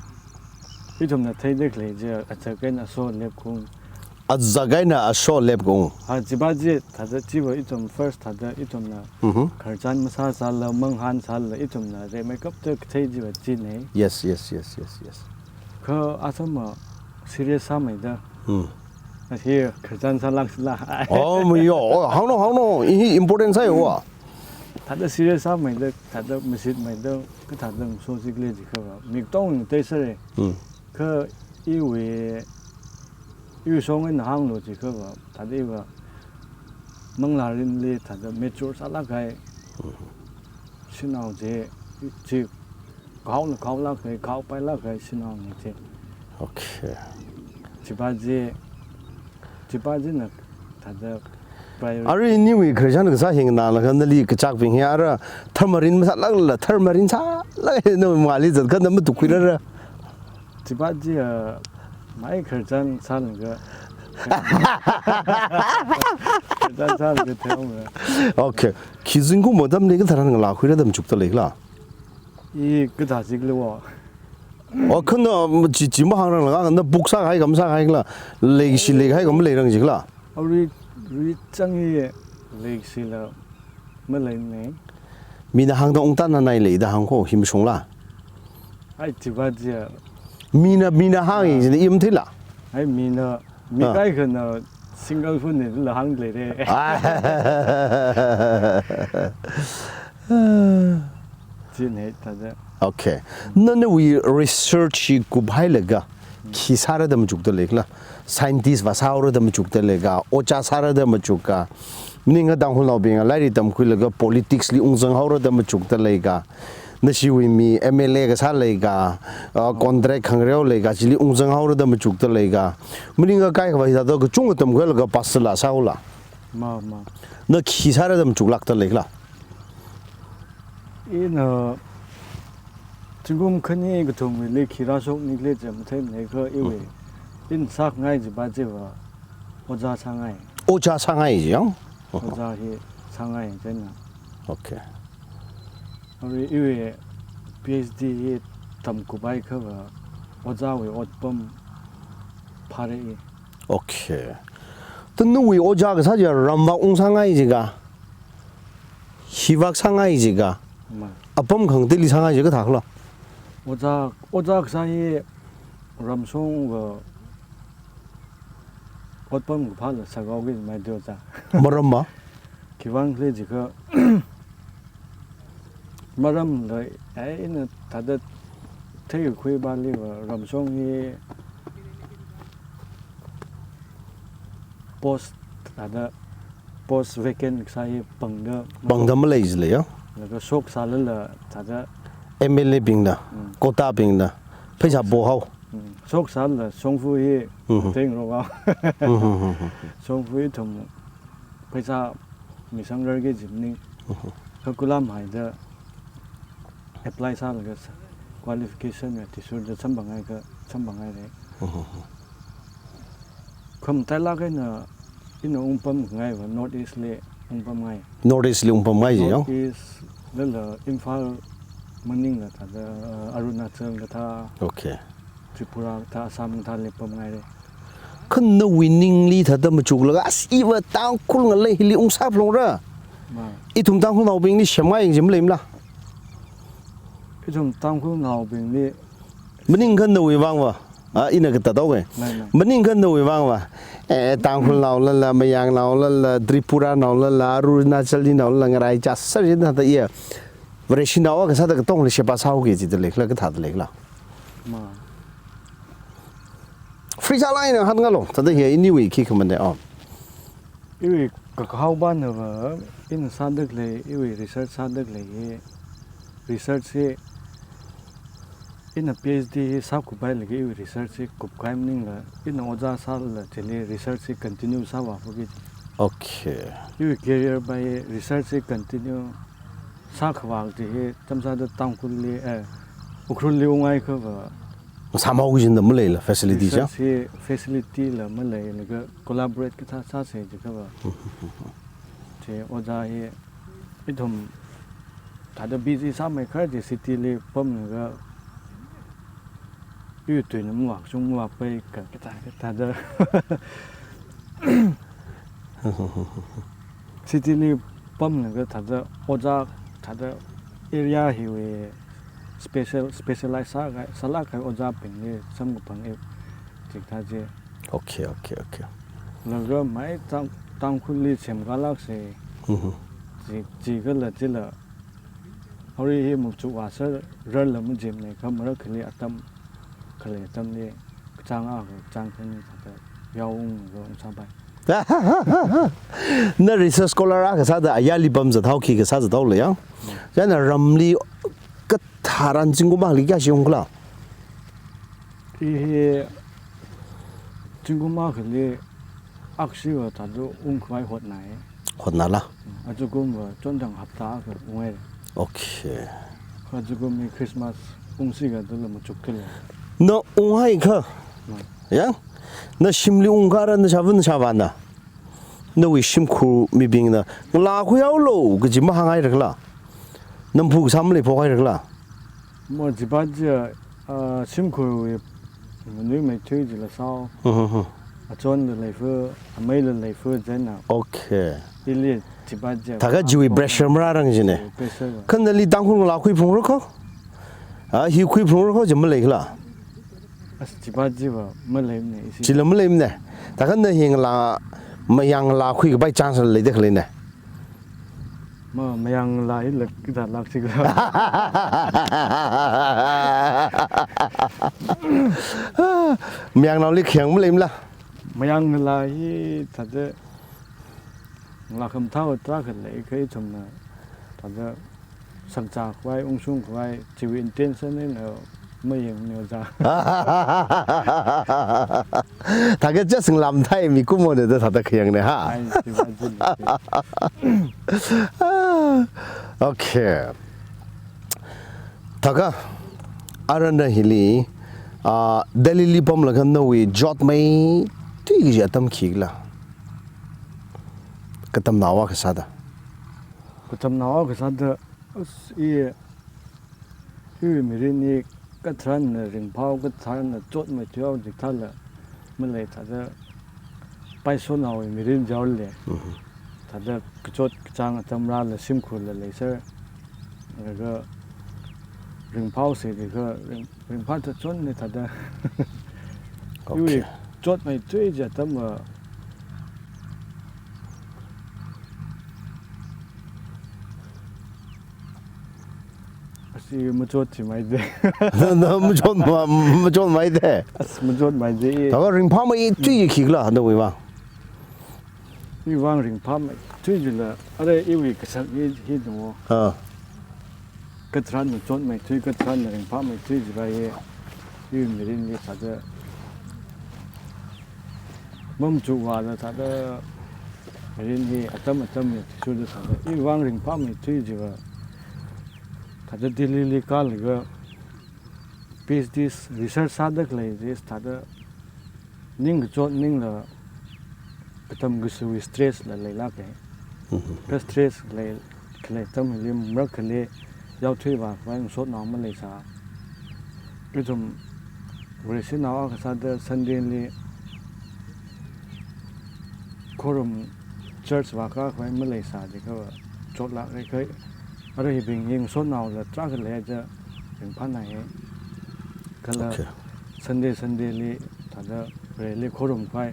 ithumna theida khalei chi, azak eina aso lepkhaung. Azak eina aso lepkhaung. Ha, chipā chi, thāda chiva ithum first thāda ithumna Mhm. khararchan masāsālala, manghānsālala, ithumna rimeikapta kathei chiva china. Yes, yes, yes, yes, yes. Kha athumva serious sāmeida. Hmm. Ahi khararchan sālākshila. Oh, mi yo, oh, hānglu, hānglu, hi important sāya wa. Thāda serious sāmeida, thāda mashitmeida, kathāda ngaso chi khalei jiakhava, mi katonga ngateisāra. Hmm. Kha iwui, iwui shong eina hānglu jiakhava, thāda iva manglārinli thāda mature sālākkahai. Hmm. Shanao chi, chi, kahaona kahaolākkahai, kahaopailākkahai shanaona chi. Okay. Chipā chi, chipā china thāda priority. Arui nawui khararchan kasā hi nganālaga nali kachakbing hi ara tharmarin masālākla, tharmarin sālāk eina mali zatkha na matukkhuirara. Chipā chi, ah, mai khararchan sālaga. Khararchan sālaga theira. Okay. Khi zingkum atamli katharan ngalā khuira da machukda leikhala? I kathā jikhala wa. Oh, khana chi, chi mahāngrangla, na book sākahai kha masākahaikhala, leikashi leikahai kha maleirang jikhala? Arui, arui chang hi leikashila maleimana. Mina hāngda ungtā nanai leida hāng kho, hi mashungla. Ai, chipā chi ya. Mina, mina hāngi Ah. jina i matheila. Ai, mina, mi Ah. kaikhana single phone nila hāngda leira. Ah. China thāda. Okay. Nana nawui research hi kuphailaga, khi sāra da machukda leikhala? Scientist vāsāhaora da machukda leikhala? Ojā sāra da machukka? Maningakha Tangkhulnaobing lairik tamkhuilaga politics li ungzanghaora da machukda leikhala? Nashiwui mi M L A kasā leikhala, ah, contract khangareo leikhala, chili ungzanghaora da machukda leikhala? Maningakha kaikhava hithāda kachungkha tamkhuilaga pastor la sāhaola? Ma, ma. Na khi sāra da machuklākda leikhala? Ina zingkum khani kathumwuili khi rāshokni khala chi matheimana kha iwui. Mm. Ina sāngai chipā chiva ojā sāngai. Ojā sāngai chi yang? Ojā hi sāngai china. Okay. Arui iwui P H D hi tamkuphaiakhava ojāwui otpam phāra i. Okay. Thāda nawui ojā kasā chi ramvak ungsāngai jikha? Hivak sāngai jikha? Ma. Apam khangateili sāngai jikha kathākhala? Ojā, ojā kasā hi ramshongva otpam kaphāla sākhui mai deo cha. Maramva? Khiwuivang khala jiakha, maramla, ai, ina thāda theikakhui pāliva ramshong hi post thāda post vacant kasā hi pangda Pangda malei jilei ya? Laga shok sālala thāda M L A bingna, Mm. quota bingna, pheisā pohao. Mm. Shok sālala shongfa hi Mhm. teng rowa. Mhm, mhm, mhm. Shongfa ithum pheisā misang rarki kaji maning. Mhm. Kha kulam haida apply sālaga sā, qualification ya athishurda samphang haikha, samphang haira. Mhm, mhm. Khamatailāk eina, ina ungpamngaiva North East li ungpamngai. North East li ungpamngai ji ya? North East lala Imphal maningla thāda, uh, Arunachal kathā, Okay. Tripura kathā, Assam kathāli pamngaira. Kha nawui ningli thāda machuklaga, as iva Tangkhul ngalei hili ungsāphalungra. Ma. Ithum Tangkhulnaobingli semngai kaji maleimala? Ithum Tangkhulnaobingli Maningakha nawui vangva. Ah, ina katathaowe. Nai, nai. Maningakha nawui vangva. Eh, Tangkhulnaolala, Mayangnaolala, Tripuranaolala, Arunachalnaolala, ngaraichā sāsā jin thāda iya. Vareshinao kasāda katongli sheba sāhaoki jida leikhala, kathāda leikhala. Ma. Free sālāk eina hāngngalu. Thāda hi iniwui khi khamane, oh. Iwui kakahao pānava, ina sāda khalei, iwui research sāda khalei hi, research hi, ina P H D hi sākhuipailāka iwui research hi kupkahai maningla, ina ojā sālala chili research hi continue sāvāphalungki. Okay. Iwui career pa hi research hi continue sākhavā kaji hi, tamsāda Tangkhulli, eh, Ukhrulli unghaiakhava. Sāmao kajina maleila, facility cha? Research hi facility la maleilaga collaborate kathā sāsa jiakhava. Chi ojā hi, ithum thāda busy sāmeikha chi city li pamlaga, yu tuina mavāshung mavāpai ka, kathā, kathāda. City li pamlaga thāda ojā, thāda area hiwui special, specialize sākahai, sālāk kahai ojābingli samkaphang i, chikathā chi. Okay, okay, okay. Laga mai Tang-, Tangkhulli semkālāksa. Mhm. Chi, chikhala chila. Arui hi machukvāsā rarla majimana kha marakhali atam, khalei atamli kachāng akha, kachāng khani thāda yaounglaga ungsāpai. Na research scholar akha sāda ayarli pamzat haoki kasā zathaolei ya. Mm. Chieina ramli katharan zingkum akhali kayākha ungkhala? I hi zingkum akhali akhashiva thāda ungkhavai hotnai. Hotnala? Ajakumva chonthang hapta akha unghai. Okay. Ajakum hi Christmas ungsi kathāla machukthālei. Na unghaiakha. Hmm. Ya? Na shimli ungkara na shavun shavana. Nawui shimkhur mibingna ngalākhuihaolu kaji mahānghairakhala? Namphu kasā maleiphokhairakkhala? Ma chipa chi, ah, shimkhurwui manuimeithui chila sāhao. Mhm, mhm. Achonla leifa, ameila leifa chieina. Okay. Ili chipa chi. Thākha chiwui pressure marārang jina. Pressure. Kha nali Tangkhul ngalākhuiphungra kho? Ah, hi khuiphungra kho chi maleikhala? As chipa chiva maleimana ishi. Chila maleimana. Thākha na hi ngalā, Mayang ngalākhuikapai chance leida khaleina? Ma, Mayang ngalā hila kathālāk chikhala? Mayangnaoli khayang maleimala? Mayang ngalā hi thāda ngalā khamathā tarākha lei, kha ithumna thāda shakzākhavai, ungshungkhavai, chiwui intention eina mayangmana ojā. Thākha just ngalā mathāi mikumona da thāda khayangna ha. Ai, chiva china. Okay. Thākha, arui na hili, ah, Delhi li pamlaga nawui chotmeithui kaji atam khikhala? Katamnao akha sāda. Katamnao akha sāda, as i, iwui mirin hi katharanna ringphāhao, katharanna chotmeithuihao chikathāla malei, thāda paishonaowui mirin jaole. Mhm. Thāda kachot kachāng atam rāla shimkhurla leiser. Laga ringphāhaosa jiakha ring, ringphā tachonna thāda. Okay. Iwui chotmeithui kaji atamva I machot chi mai de. Na machot ma, machot mai de. As machot mai de. Thākha ringphāmeithui khikhala nawui vang? Iwui vang ringphāmeithui jila, are iwui kasak hi, hi dungo. Ah. Katharanna chotmeithui, katharanna ringphāmeithui jiva ye. Iwui mirinli thāda mamachukvāla thāda mirin hi atam atam hi shuda thāda. Iwui vang ringphāmeithui jiva thāda Delhi li kālaga PhD research sāda khalei chi thāda ningkachot maningla katam kasuiwui stress la leilāke. Mhm. Kha stress lei, khalei atam hili marakhali yaothui vākhavai ngasotnao maleisā. Ithum Vareshinao akha sāda Sunday li khorum church vākakhavai maleisā jiakha chotlāke. Kha arui hibing hi ngasotnaola tarākha leiya, ringphānāye. Kala Okay. Sunday, Sunday li thāda Vareli khorumkhavai.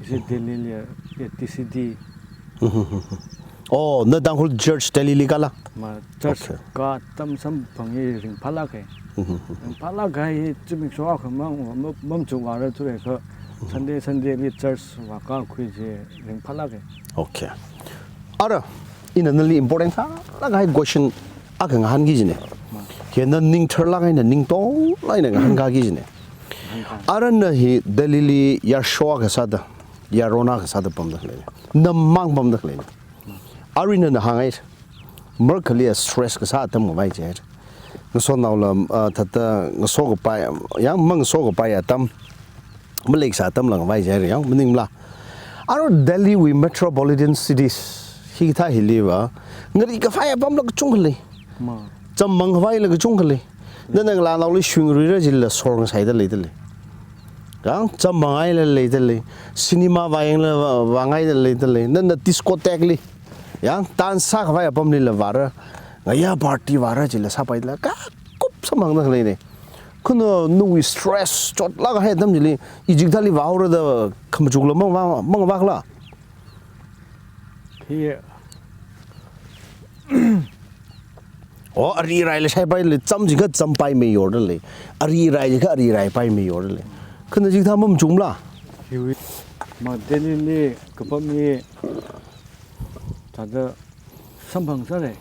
Ishi Mhm. Delhi li ya TCD. Mhm. Oh, na Tangkhul Church Delhi li kāla? Ma church Okay. kā atam samphang hi ringphālāke. Mhm. Ringphālāke hi zimiksho akha mang, ma, mamachukvāra thurei kha Mhm. Sunday, Sunday li church vākakhui chi ringphālāke. Okay. Ara, ina nali important sālāk kahai question akha ngahānki kajina. Ma. Hi na ning tharlāk eina ning tonglāk eina ngahānkaki kajina. Ngahānka. Ara na hi Delhi li yarsho akha sāda, yaron akha sāda pamda khaleina. Namang pamda khaleina. Ma. Arui nana hānghai. Marakhali stress kasā atam khavai chi. Ngasotnaola, ah, thāda ngasokapai, yang mangasokapai atam. Maleisā atamla khavai chi, yang maningla. Ara Delhi wui metropolitan cities hikathā hiliva, ngarikhavai apamla kachungkha lei. Ma. Chammang khavaila kachungkha lei. Nana ngalānaoli shuingaruira jila sor ngasaida leida lei. Yang chammang haila leida lei. Cinema vāyangla vā, vāngaida leida lei. Nana discotheque li. Yang dance sākhavai apamlila vāra. Ngayā party vāra jila sāpaila. Kakup samphangda khaleina. Kha nawui stress chotlāk kahai atam chili, i chikathāli vāhaora da khamachukla mavā, mavākhala? Hi. Oh, ari araila shaipailei, cham jiakha champaimeiyordalei. Ari arai jiakha ari araipaimeiordalei. Kha na chikathā mamachukmala? Hiwui. Ma Delhi li kapam hi thāda samphang sāre.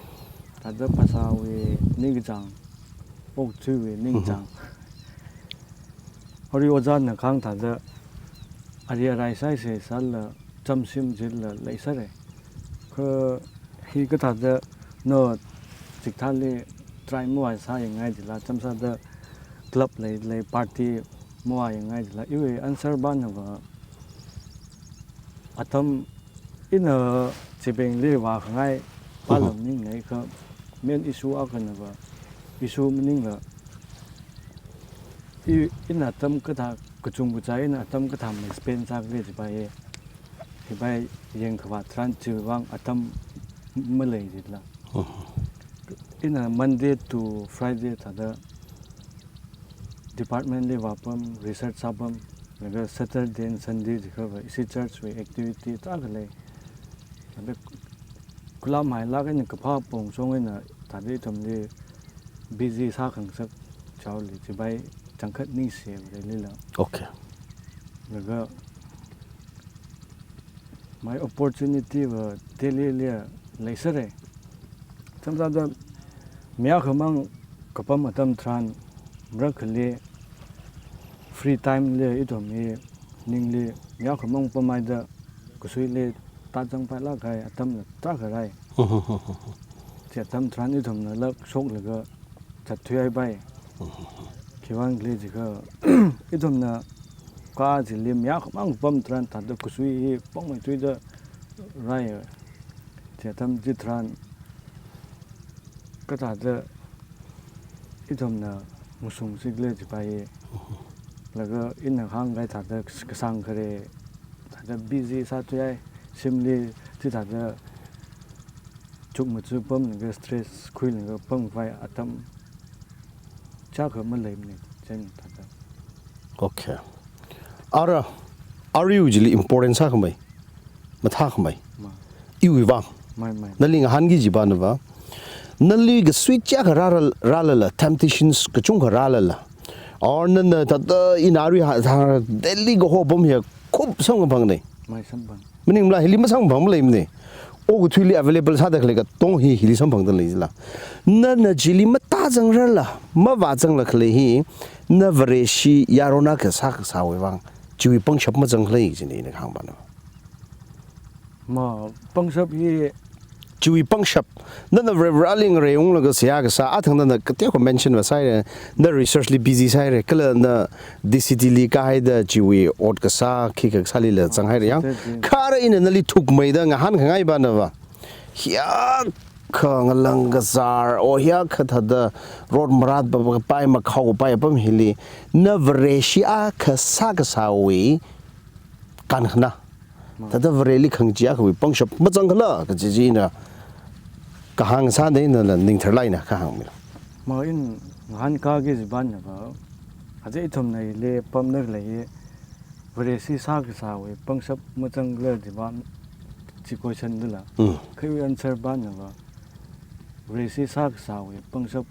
Thāda phasāwui ningkachāng, okathuiwui ningkachāng. Mhm. Arui ojāna kahāng thāda, ari arai sāsei sālala, chamshim jilala leisāre. Kha hikathāda, no, chikathāli try mavāsāyangngai jila, chamsāda club leilei, party mavāyangngai jila, iwui answer banava, atam ina chibingli vākhangai, Mhm. pālam maningnei kha, main issue akhanava, issue maningla, i, ina atam kathā, kachungkha chā ina atam kathāmei spend sākhala jipai, jipai yangkhavā tharan chiwui vang atam malei jila. Mhm. Ina Monday to Friday thāda department li vāpam, research sāpam, laga Saturday and Sunday jiakhava ishi church wui activity tarākha lei. Thāda khulam hailāk eina kaphā pongshong eina thāda ithumli busy sākhangasak chaoli jipai changkhat ningshi Varelila. Okay. Laga mai opportunity va Delhi li leisāre. Chamsāda mi akhamang kapam atam tharan marakhali free time li ithum hi ningli mi akhamang pamhaida kasuili tāzangpailāk kahai atamla tarākha rai. Chi atam tharan ithumnala shoklaga zatthuihaipai. Khiwuivang khala jiakha, ithumna kha chili mi akhamang pam tharan thāda kasui hi pangmeithuida rai. Chi atam chitharan kathāda ithumna ngasungsi khala jipai. Laga ina hāngkahai thāda kasang khare, thāda busy sāthuihai, shimli chithāda chukmaja pamlaga stress khuilaga pamkhavai atam chiyākha maleimana, chieina thāda. Okay. Ara, aruiwui chili important sākhamei, mathākhamei. Ma. Iwui vang. Mai, mai. Nali ngahānki kajiva nava, Nali kasui chiyākha rāra-, rālala, temptations kachungkha rālala. Or nana thāda ina arui ha, ha, Delhi kaho apam hi khup samkaphang nei. Mai samphang. Maningla hili masamphang maleimana. Okathuili available sāda khalei katonga hi hili samphangda leila. Nana chili matāzangrarla, mavāzangla khalei hi, na Vareshi yarona kasā kasāwui vang, chiwui pangshap mazanglei jina ina kahāng pana. Ma, pangshap hi. Chiwui pangshap. Nana Vare, Vareli ngareiunglaga seihā kasā, athang nana kateokha mention masāhaira, na research li busy sāhaira, kala na D C T li kahaida chiwui ot kasā, khikha kasālila zanghaira yang. Kha ara ina nali thukmeida ngahānkhangai pana va. Hiyākha ngalang kazār, o hiyākha thāda rot marat ba, ba, pai makhao pai apam hili, na Vareshi akha sā kasāwui kankhana. Ma. Thāda Vareli khangachee akhawui pangshap mazangkhala, kaji chi ina kahāng sāda ina ningtharlāk eina kahāng mila. Ma, ina ngahānkāki kaji pana va, aja ithumna hili pamda khalei hi, Vareshi sā kasāwui pangshap mazangkhala kaji pana, chi question dala. Mm. Kha iwui answer pana va, Vareshi sā kasāwui pangshap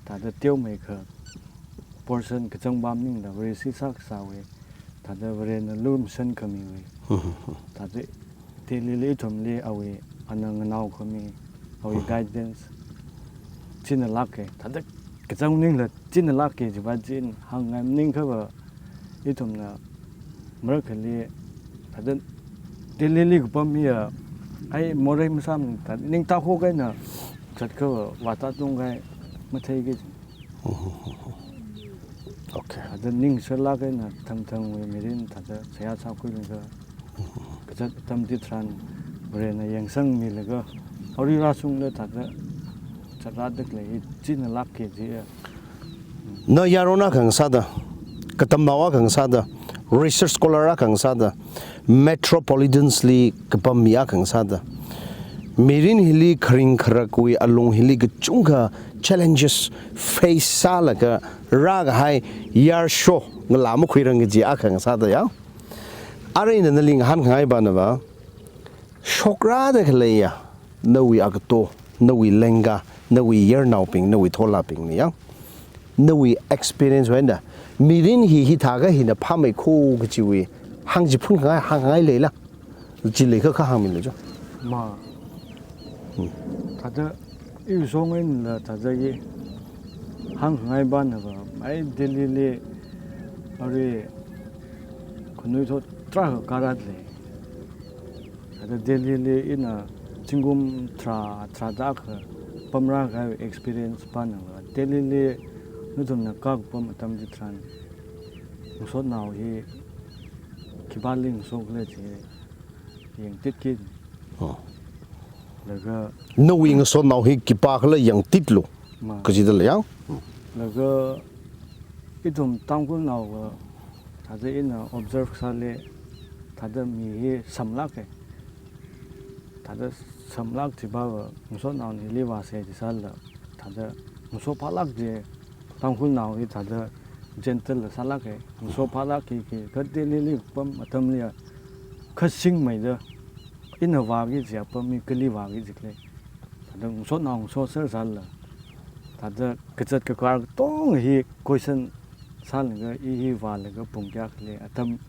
thāda teomeikha portion kachangpa maningla Vareshi sā kasāwui thāda Varena lumashan khamiwui. Mhm. Thāda Delhili ithumli awui ana nganao khami, awui, mhm, guidance chinalāka. Thāda kachang maningla chinalāka kaji va chi ina hāngngai maningakha va ithumna marakhali thāda Delhili kapam hiya, ai, morei masāmana, thāda ningtā hok eina zatkha va vātā tungkahai matheiki. Okay. Thāda ningshilāk eina thangthangwui mirin thāda seihā sākhuilaga, kazat atam chitharan Varena yangsangmilaga, arui rāshungda thāda zatrāda khalei hi chinalāka kaji. Na yarona akha ngasāda, katamnao akha ngasāda, research scholar akha ngasāda, metropolitans li kapam mi akha ngasāda, mirin hili kharing kharakwui alung hili kachungkha challenges face sālaga rākahai yarsho ngalā makhuirang kaji akha ngasāda ya. Ara ina nali ngahānkhangai pana va, shokrāda khaleiya, nawui agato, nawui lengka, nawui yarnaobing, nawui tholābingna ya. Nawui experience wui eina, mirin hi hithākha hina phāmeikho kajiwui hāngchiphun khangai, hāngngai leila. Chi leikha kahāng mila cho. Ma. Hmm. Thāda iwui shong einala thāda i hāngngai pana va, ai, Delhili arui khanuithot tarākha kārāda lei. Thāda Delhili ina zingkum tharā, tharāda akha pamrākahai experience pana va, Delhili nathumna kākapam atam chitharan ngasotnao hi khipāli ngasokhala chi yangtitki. Oh. Laga nawui ngasotnao hi khipākhala yangtitlu. Ma. Kajida lei ya. Laga ithum Tangkhulnao va, thāda ina observe sālei, thāda mi hi samlāka. Thāda samlāk chiva va, ngasotnaona hili vāsa jisālala, thāda ngasophālāk chi, Tangkhulnao hi thāda gentle la sālāka, ngasophālāk ki, ki, kha Delhili pam atamli ya, kha singmeida, ina vāki kaji apam hi kali vāki kajikhala. Thāda ngasotnao ngasoser sālala, thāda kazat kakar katonga hi question sālaga, i hi vālaga pung kayākhali, atam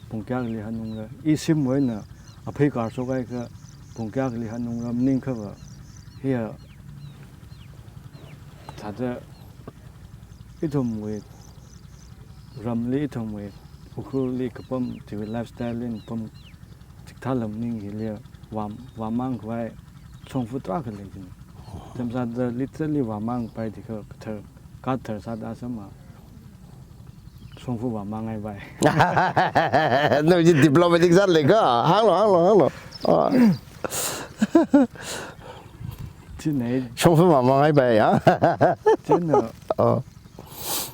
pung kayākhali hanungra, i shimwui eina aphei kārshok kahaiakha pung kayākhali hanungra maningakha va, hiya thāda ithumwui ramli, ithumwui Ukhrulli kapam chiwui lifestyle li pam chikathā lam maning hili vā, vāmang khavai shongfa tarākha lei jin. Atam sāda literally vāmang pai tikha kathar, kathar sāda sāma. Shongfa vāmangai pai. Nawui chi diplomatic sālei ka. Hānglu, hānglu, hānglu. Ah. China. Shongfa vāmangai pai ya. China. Oh.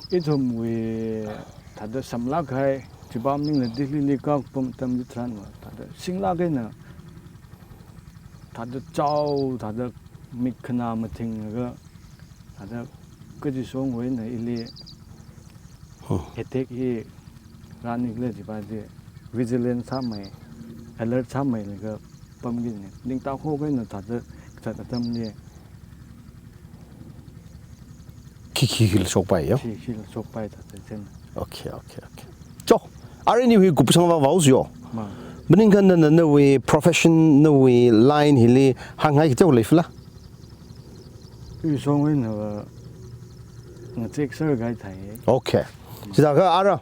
Ithumwui thāda samlāk kahai, chiva maningla Delhili kākapam atam chitharan va, thāda singlāk eina, thāda chao, thāda mik khanā mathinglaga, thāda kaji shongwui eina ili, hmm, attack hi rānikhala chiva chi vigilant sāmei, alert sāmeilaga pamki jina. Ningtā hok eina thāda kazat atamli Khi khila shokpai yo. Khi khila shokpai thāda china. Okay, okay, okay. Cho, ara ini hui kupsang vāvāusi yo. Ma. Maningkha nana nawui profession, nawui line hili hāngngai kateokha leifala? Ui song wui na va ngachek sāra kahai thai. Okay. Chithākha ara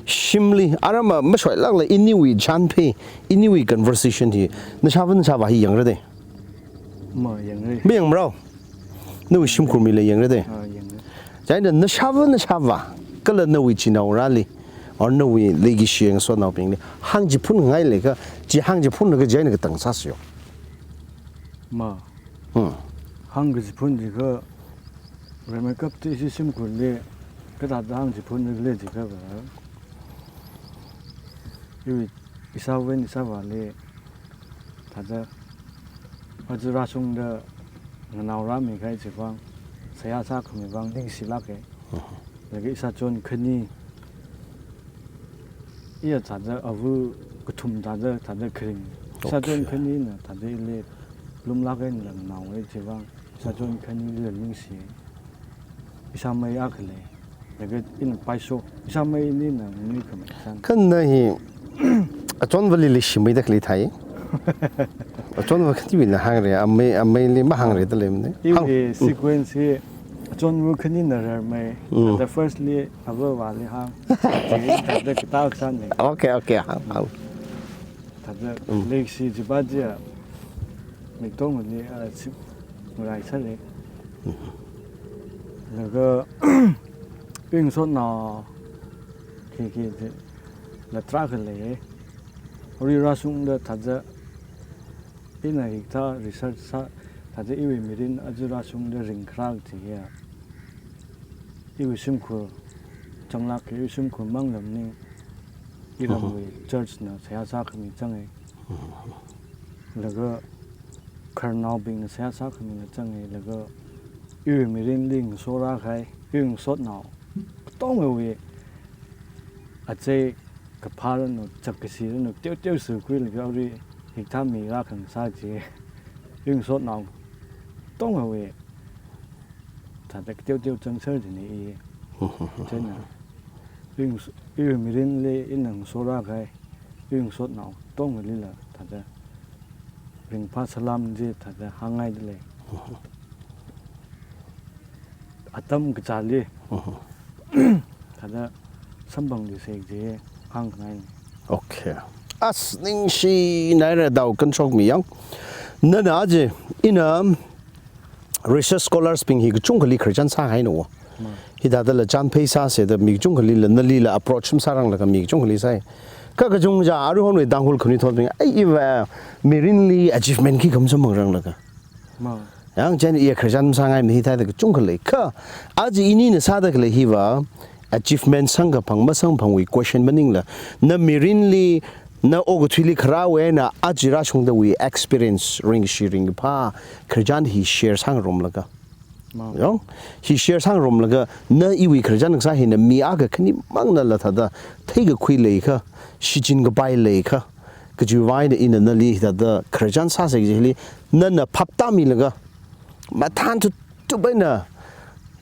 shimli, ara ma, mashoilākla iniwui chānphei, iniwui conversation hi, nashāva nashāvā hi yangra de. Ma, yangra. Mayangmarao? Nawui shimkhur mila yangra de. Ah, yangra. Chieina nashāva nashāvā, kala nawui chinaongarāli, or nawui leikashi ngasotnaobingli hāngchiphun ngai leiakha, chi hāngchiphunlaga chieina katang sāsi yo. Ma. Hmm. Hāngkachiphun jiakha, rimeikapta ishi shimkhurli kathāda hāngchiphun khala jiakha va, iwui ishāvā ishāvāli thāda aja rāshungda nganaorāmi kahai chivang, seihā sākhami vang ningshilāka. Mhm. Laga ishāchon khani, iya thāda ava kathum thāda, thāda kharing. Ishāchon Okay. Khanina thāda ili lumlāk eina nganao kahai chivang, ishāchon khanila ningshi. Ishāmei akha lei. Laga ina paisho. Ishāmei nina nganui khamei san. Khanna hi, achonvali leishimeida khalei thai. Achonva khatiwuina hāngra, amei, ameili mahāngrada leimana. Iwui hāng. Mm. Sequence hi, achonva khanina rarmei. Mm. The firstly, avāvali hāng. Thāda katā sāna. Okay, okay, hāng, hāng. Thāda Mm. leikashi chiva chiya, miktongali, ah, si, ngarai sāra. Mm. Laga, iwui ngasotnao, khi khi chila tarākha lei. Arui rāshungda thāda, ina hikathā research sā, thāda iwui mirin aja rāshungda ringkharā chiya. Iwui shimkhur, changlāk iwui shimkhur mang lam ning, iramwui Mhm. church na seihā sākhami zanga. Mhm. Laga khararnaobingna seihā sākhamina zanga, laga iwui mirinli ngasorā kahai, iwui ngasotnao katongawui achei kaphā ranu, chak kashi ranu, teoteo sākhuilaga arui hikathā mi rākhangasā chi. Iwui ngasotnao katongawui thāda teoteo changser jina i. Chieina, iwui ngas-, iwui mirinli ina ngasorā kahai, iwui ngasotnao katongalila thāda ringphā salam chi thāda hāngngaida lei. Atam kachāli. Thāda samphang di sek chi hāngngai. Okay. As ningshi naira dao kanshokmi yang. Nana aja ina research scholars bing hi kachungkhali khararchan sāhaina wo. Ma. Hithādala chānphei sāseda mi kachungkhalila, nalila approach masāranglaga mi kachungkhali sāi. Kha kachungkha aruihonwui Tangkhul khanuithotbing, ai iva mirinli achievement khikha masamphangranglaga. Ma. Yang chieina iya khararchan masāngaimana hithāda kachungkha lei. Kha, aja inina sāda khalei hiva, achievement samkaphang masamkaphangwui question maningla, na mirinli, na okathuili kharāwui eina aja rāshungdawui experience ringshi ringphā, khararchan hi share sāngarumlaga. Ma. Yong, hi share sāngarumlaga, na iwui khararchan kasā hina mi akha khani mangnala thāda, theikakhui leiakha, shichinkapai leiakha, kajiwui vang eina ina nali thāda khararchan sāsa kajili, nana phaptāmilaga, mathān thuthup eina,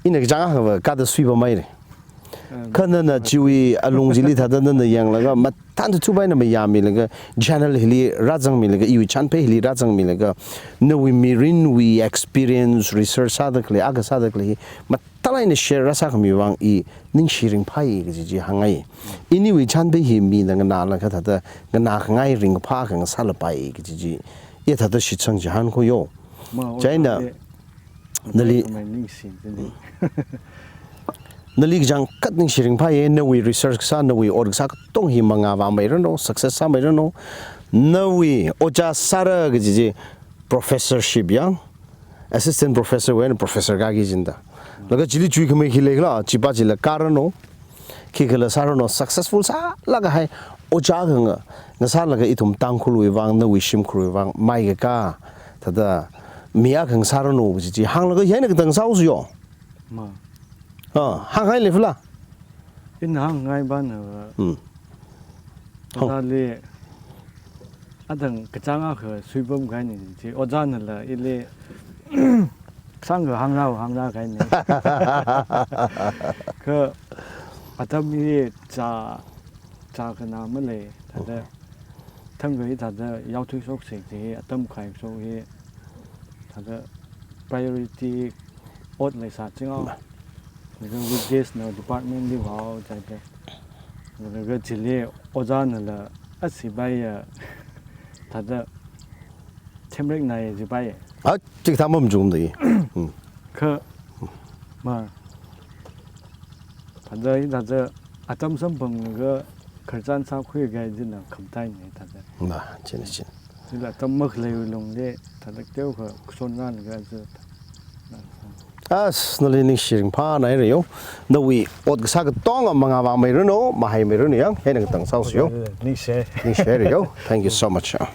ina kachāng akhava kathāda suipammira. Um, kha nana chiwui alung chili thāda nana yanglaga, mathān thuthup eina mayāmilaga, channel hili rāzangmilaga, iwui chānphei hili rāzangmilaga, nawui mirinwui experience, research sāda khalei, akha sāda khalei hi, mathālāk eina share rāsākhami vang i ningshi ringphāi kaji chi hāngngai. Iniwui chānphei hi mina nganālaga thāda, nganākhangai ringphā akha ngasālapai kaji chi. Iya thāda shitsang chi hānkhuiyo. Ma, chieina, ojā de, nali, kamai ningshi, de. Nali kachangkhat ningshi ringphāya, nawui research kasā, nawui ot kasā katong hi mangā vāmeiranu, success sāmeiranu. Nawui ojā sāra kaji chi professorship yang, assistant professor wui eina professor kāki jida. Laga chili chuikhamei khi leikhala, chipa chila kāranu, khikhala sāranu, successful sālāk kahai ojā akha nga, ngasālaga ithum Tangkhulwui vang, nawui shimkhurwui vang, mai kakā, thāda, mi akha ngasāranu kaji chi hānglaga hieina katang sāusi yo. Ma. Ah, hāngngai leifala? Ina hāngngai bana va. Hmm. Hāng. Ojāli, atang kachāng akha suipam kahaina chi, ojānala ili Sangkha hāngrao hāngra kahaina. Kha atam hi chā, chā khana malei. Thāda thangkha hi thāda yaothuishoksa kaji hi, atam khaishok hi thāda priority ot leisā chingao. Laga weekdays na department li vāhao jiakha. Laga chili ojānala asibaiya thāda themreknai jibai. Ah, chikathā mamachukmada. Hmm. Kha, ma, thāda hi thāda atam samphanglaga khararchan sākhui kahai china khamataina thāda. Ma, china, china. Chila atam makhaleiwui lungli thāda teokha kashon rālaga chi. As, nali ningshi ringphānai Rayong. Nawui ot kasā katonga mangā vāmeiranu, mahaimeiranu yang, hina katang sāusiyo. Ningshi. Ningshi Rayong. Thank you so much. Ah.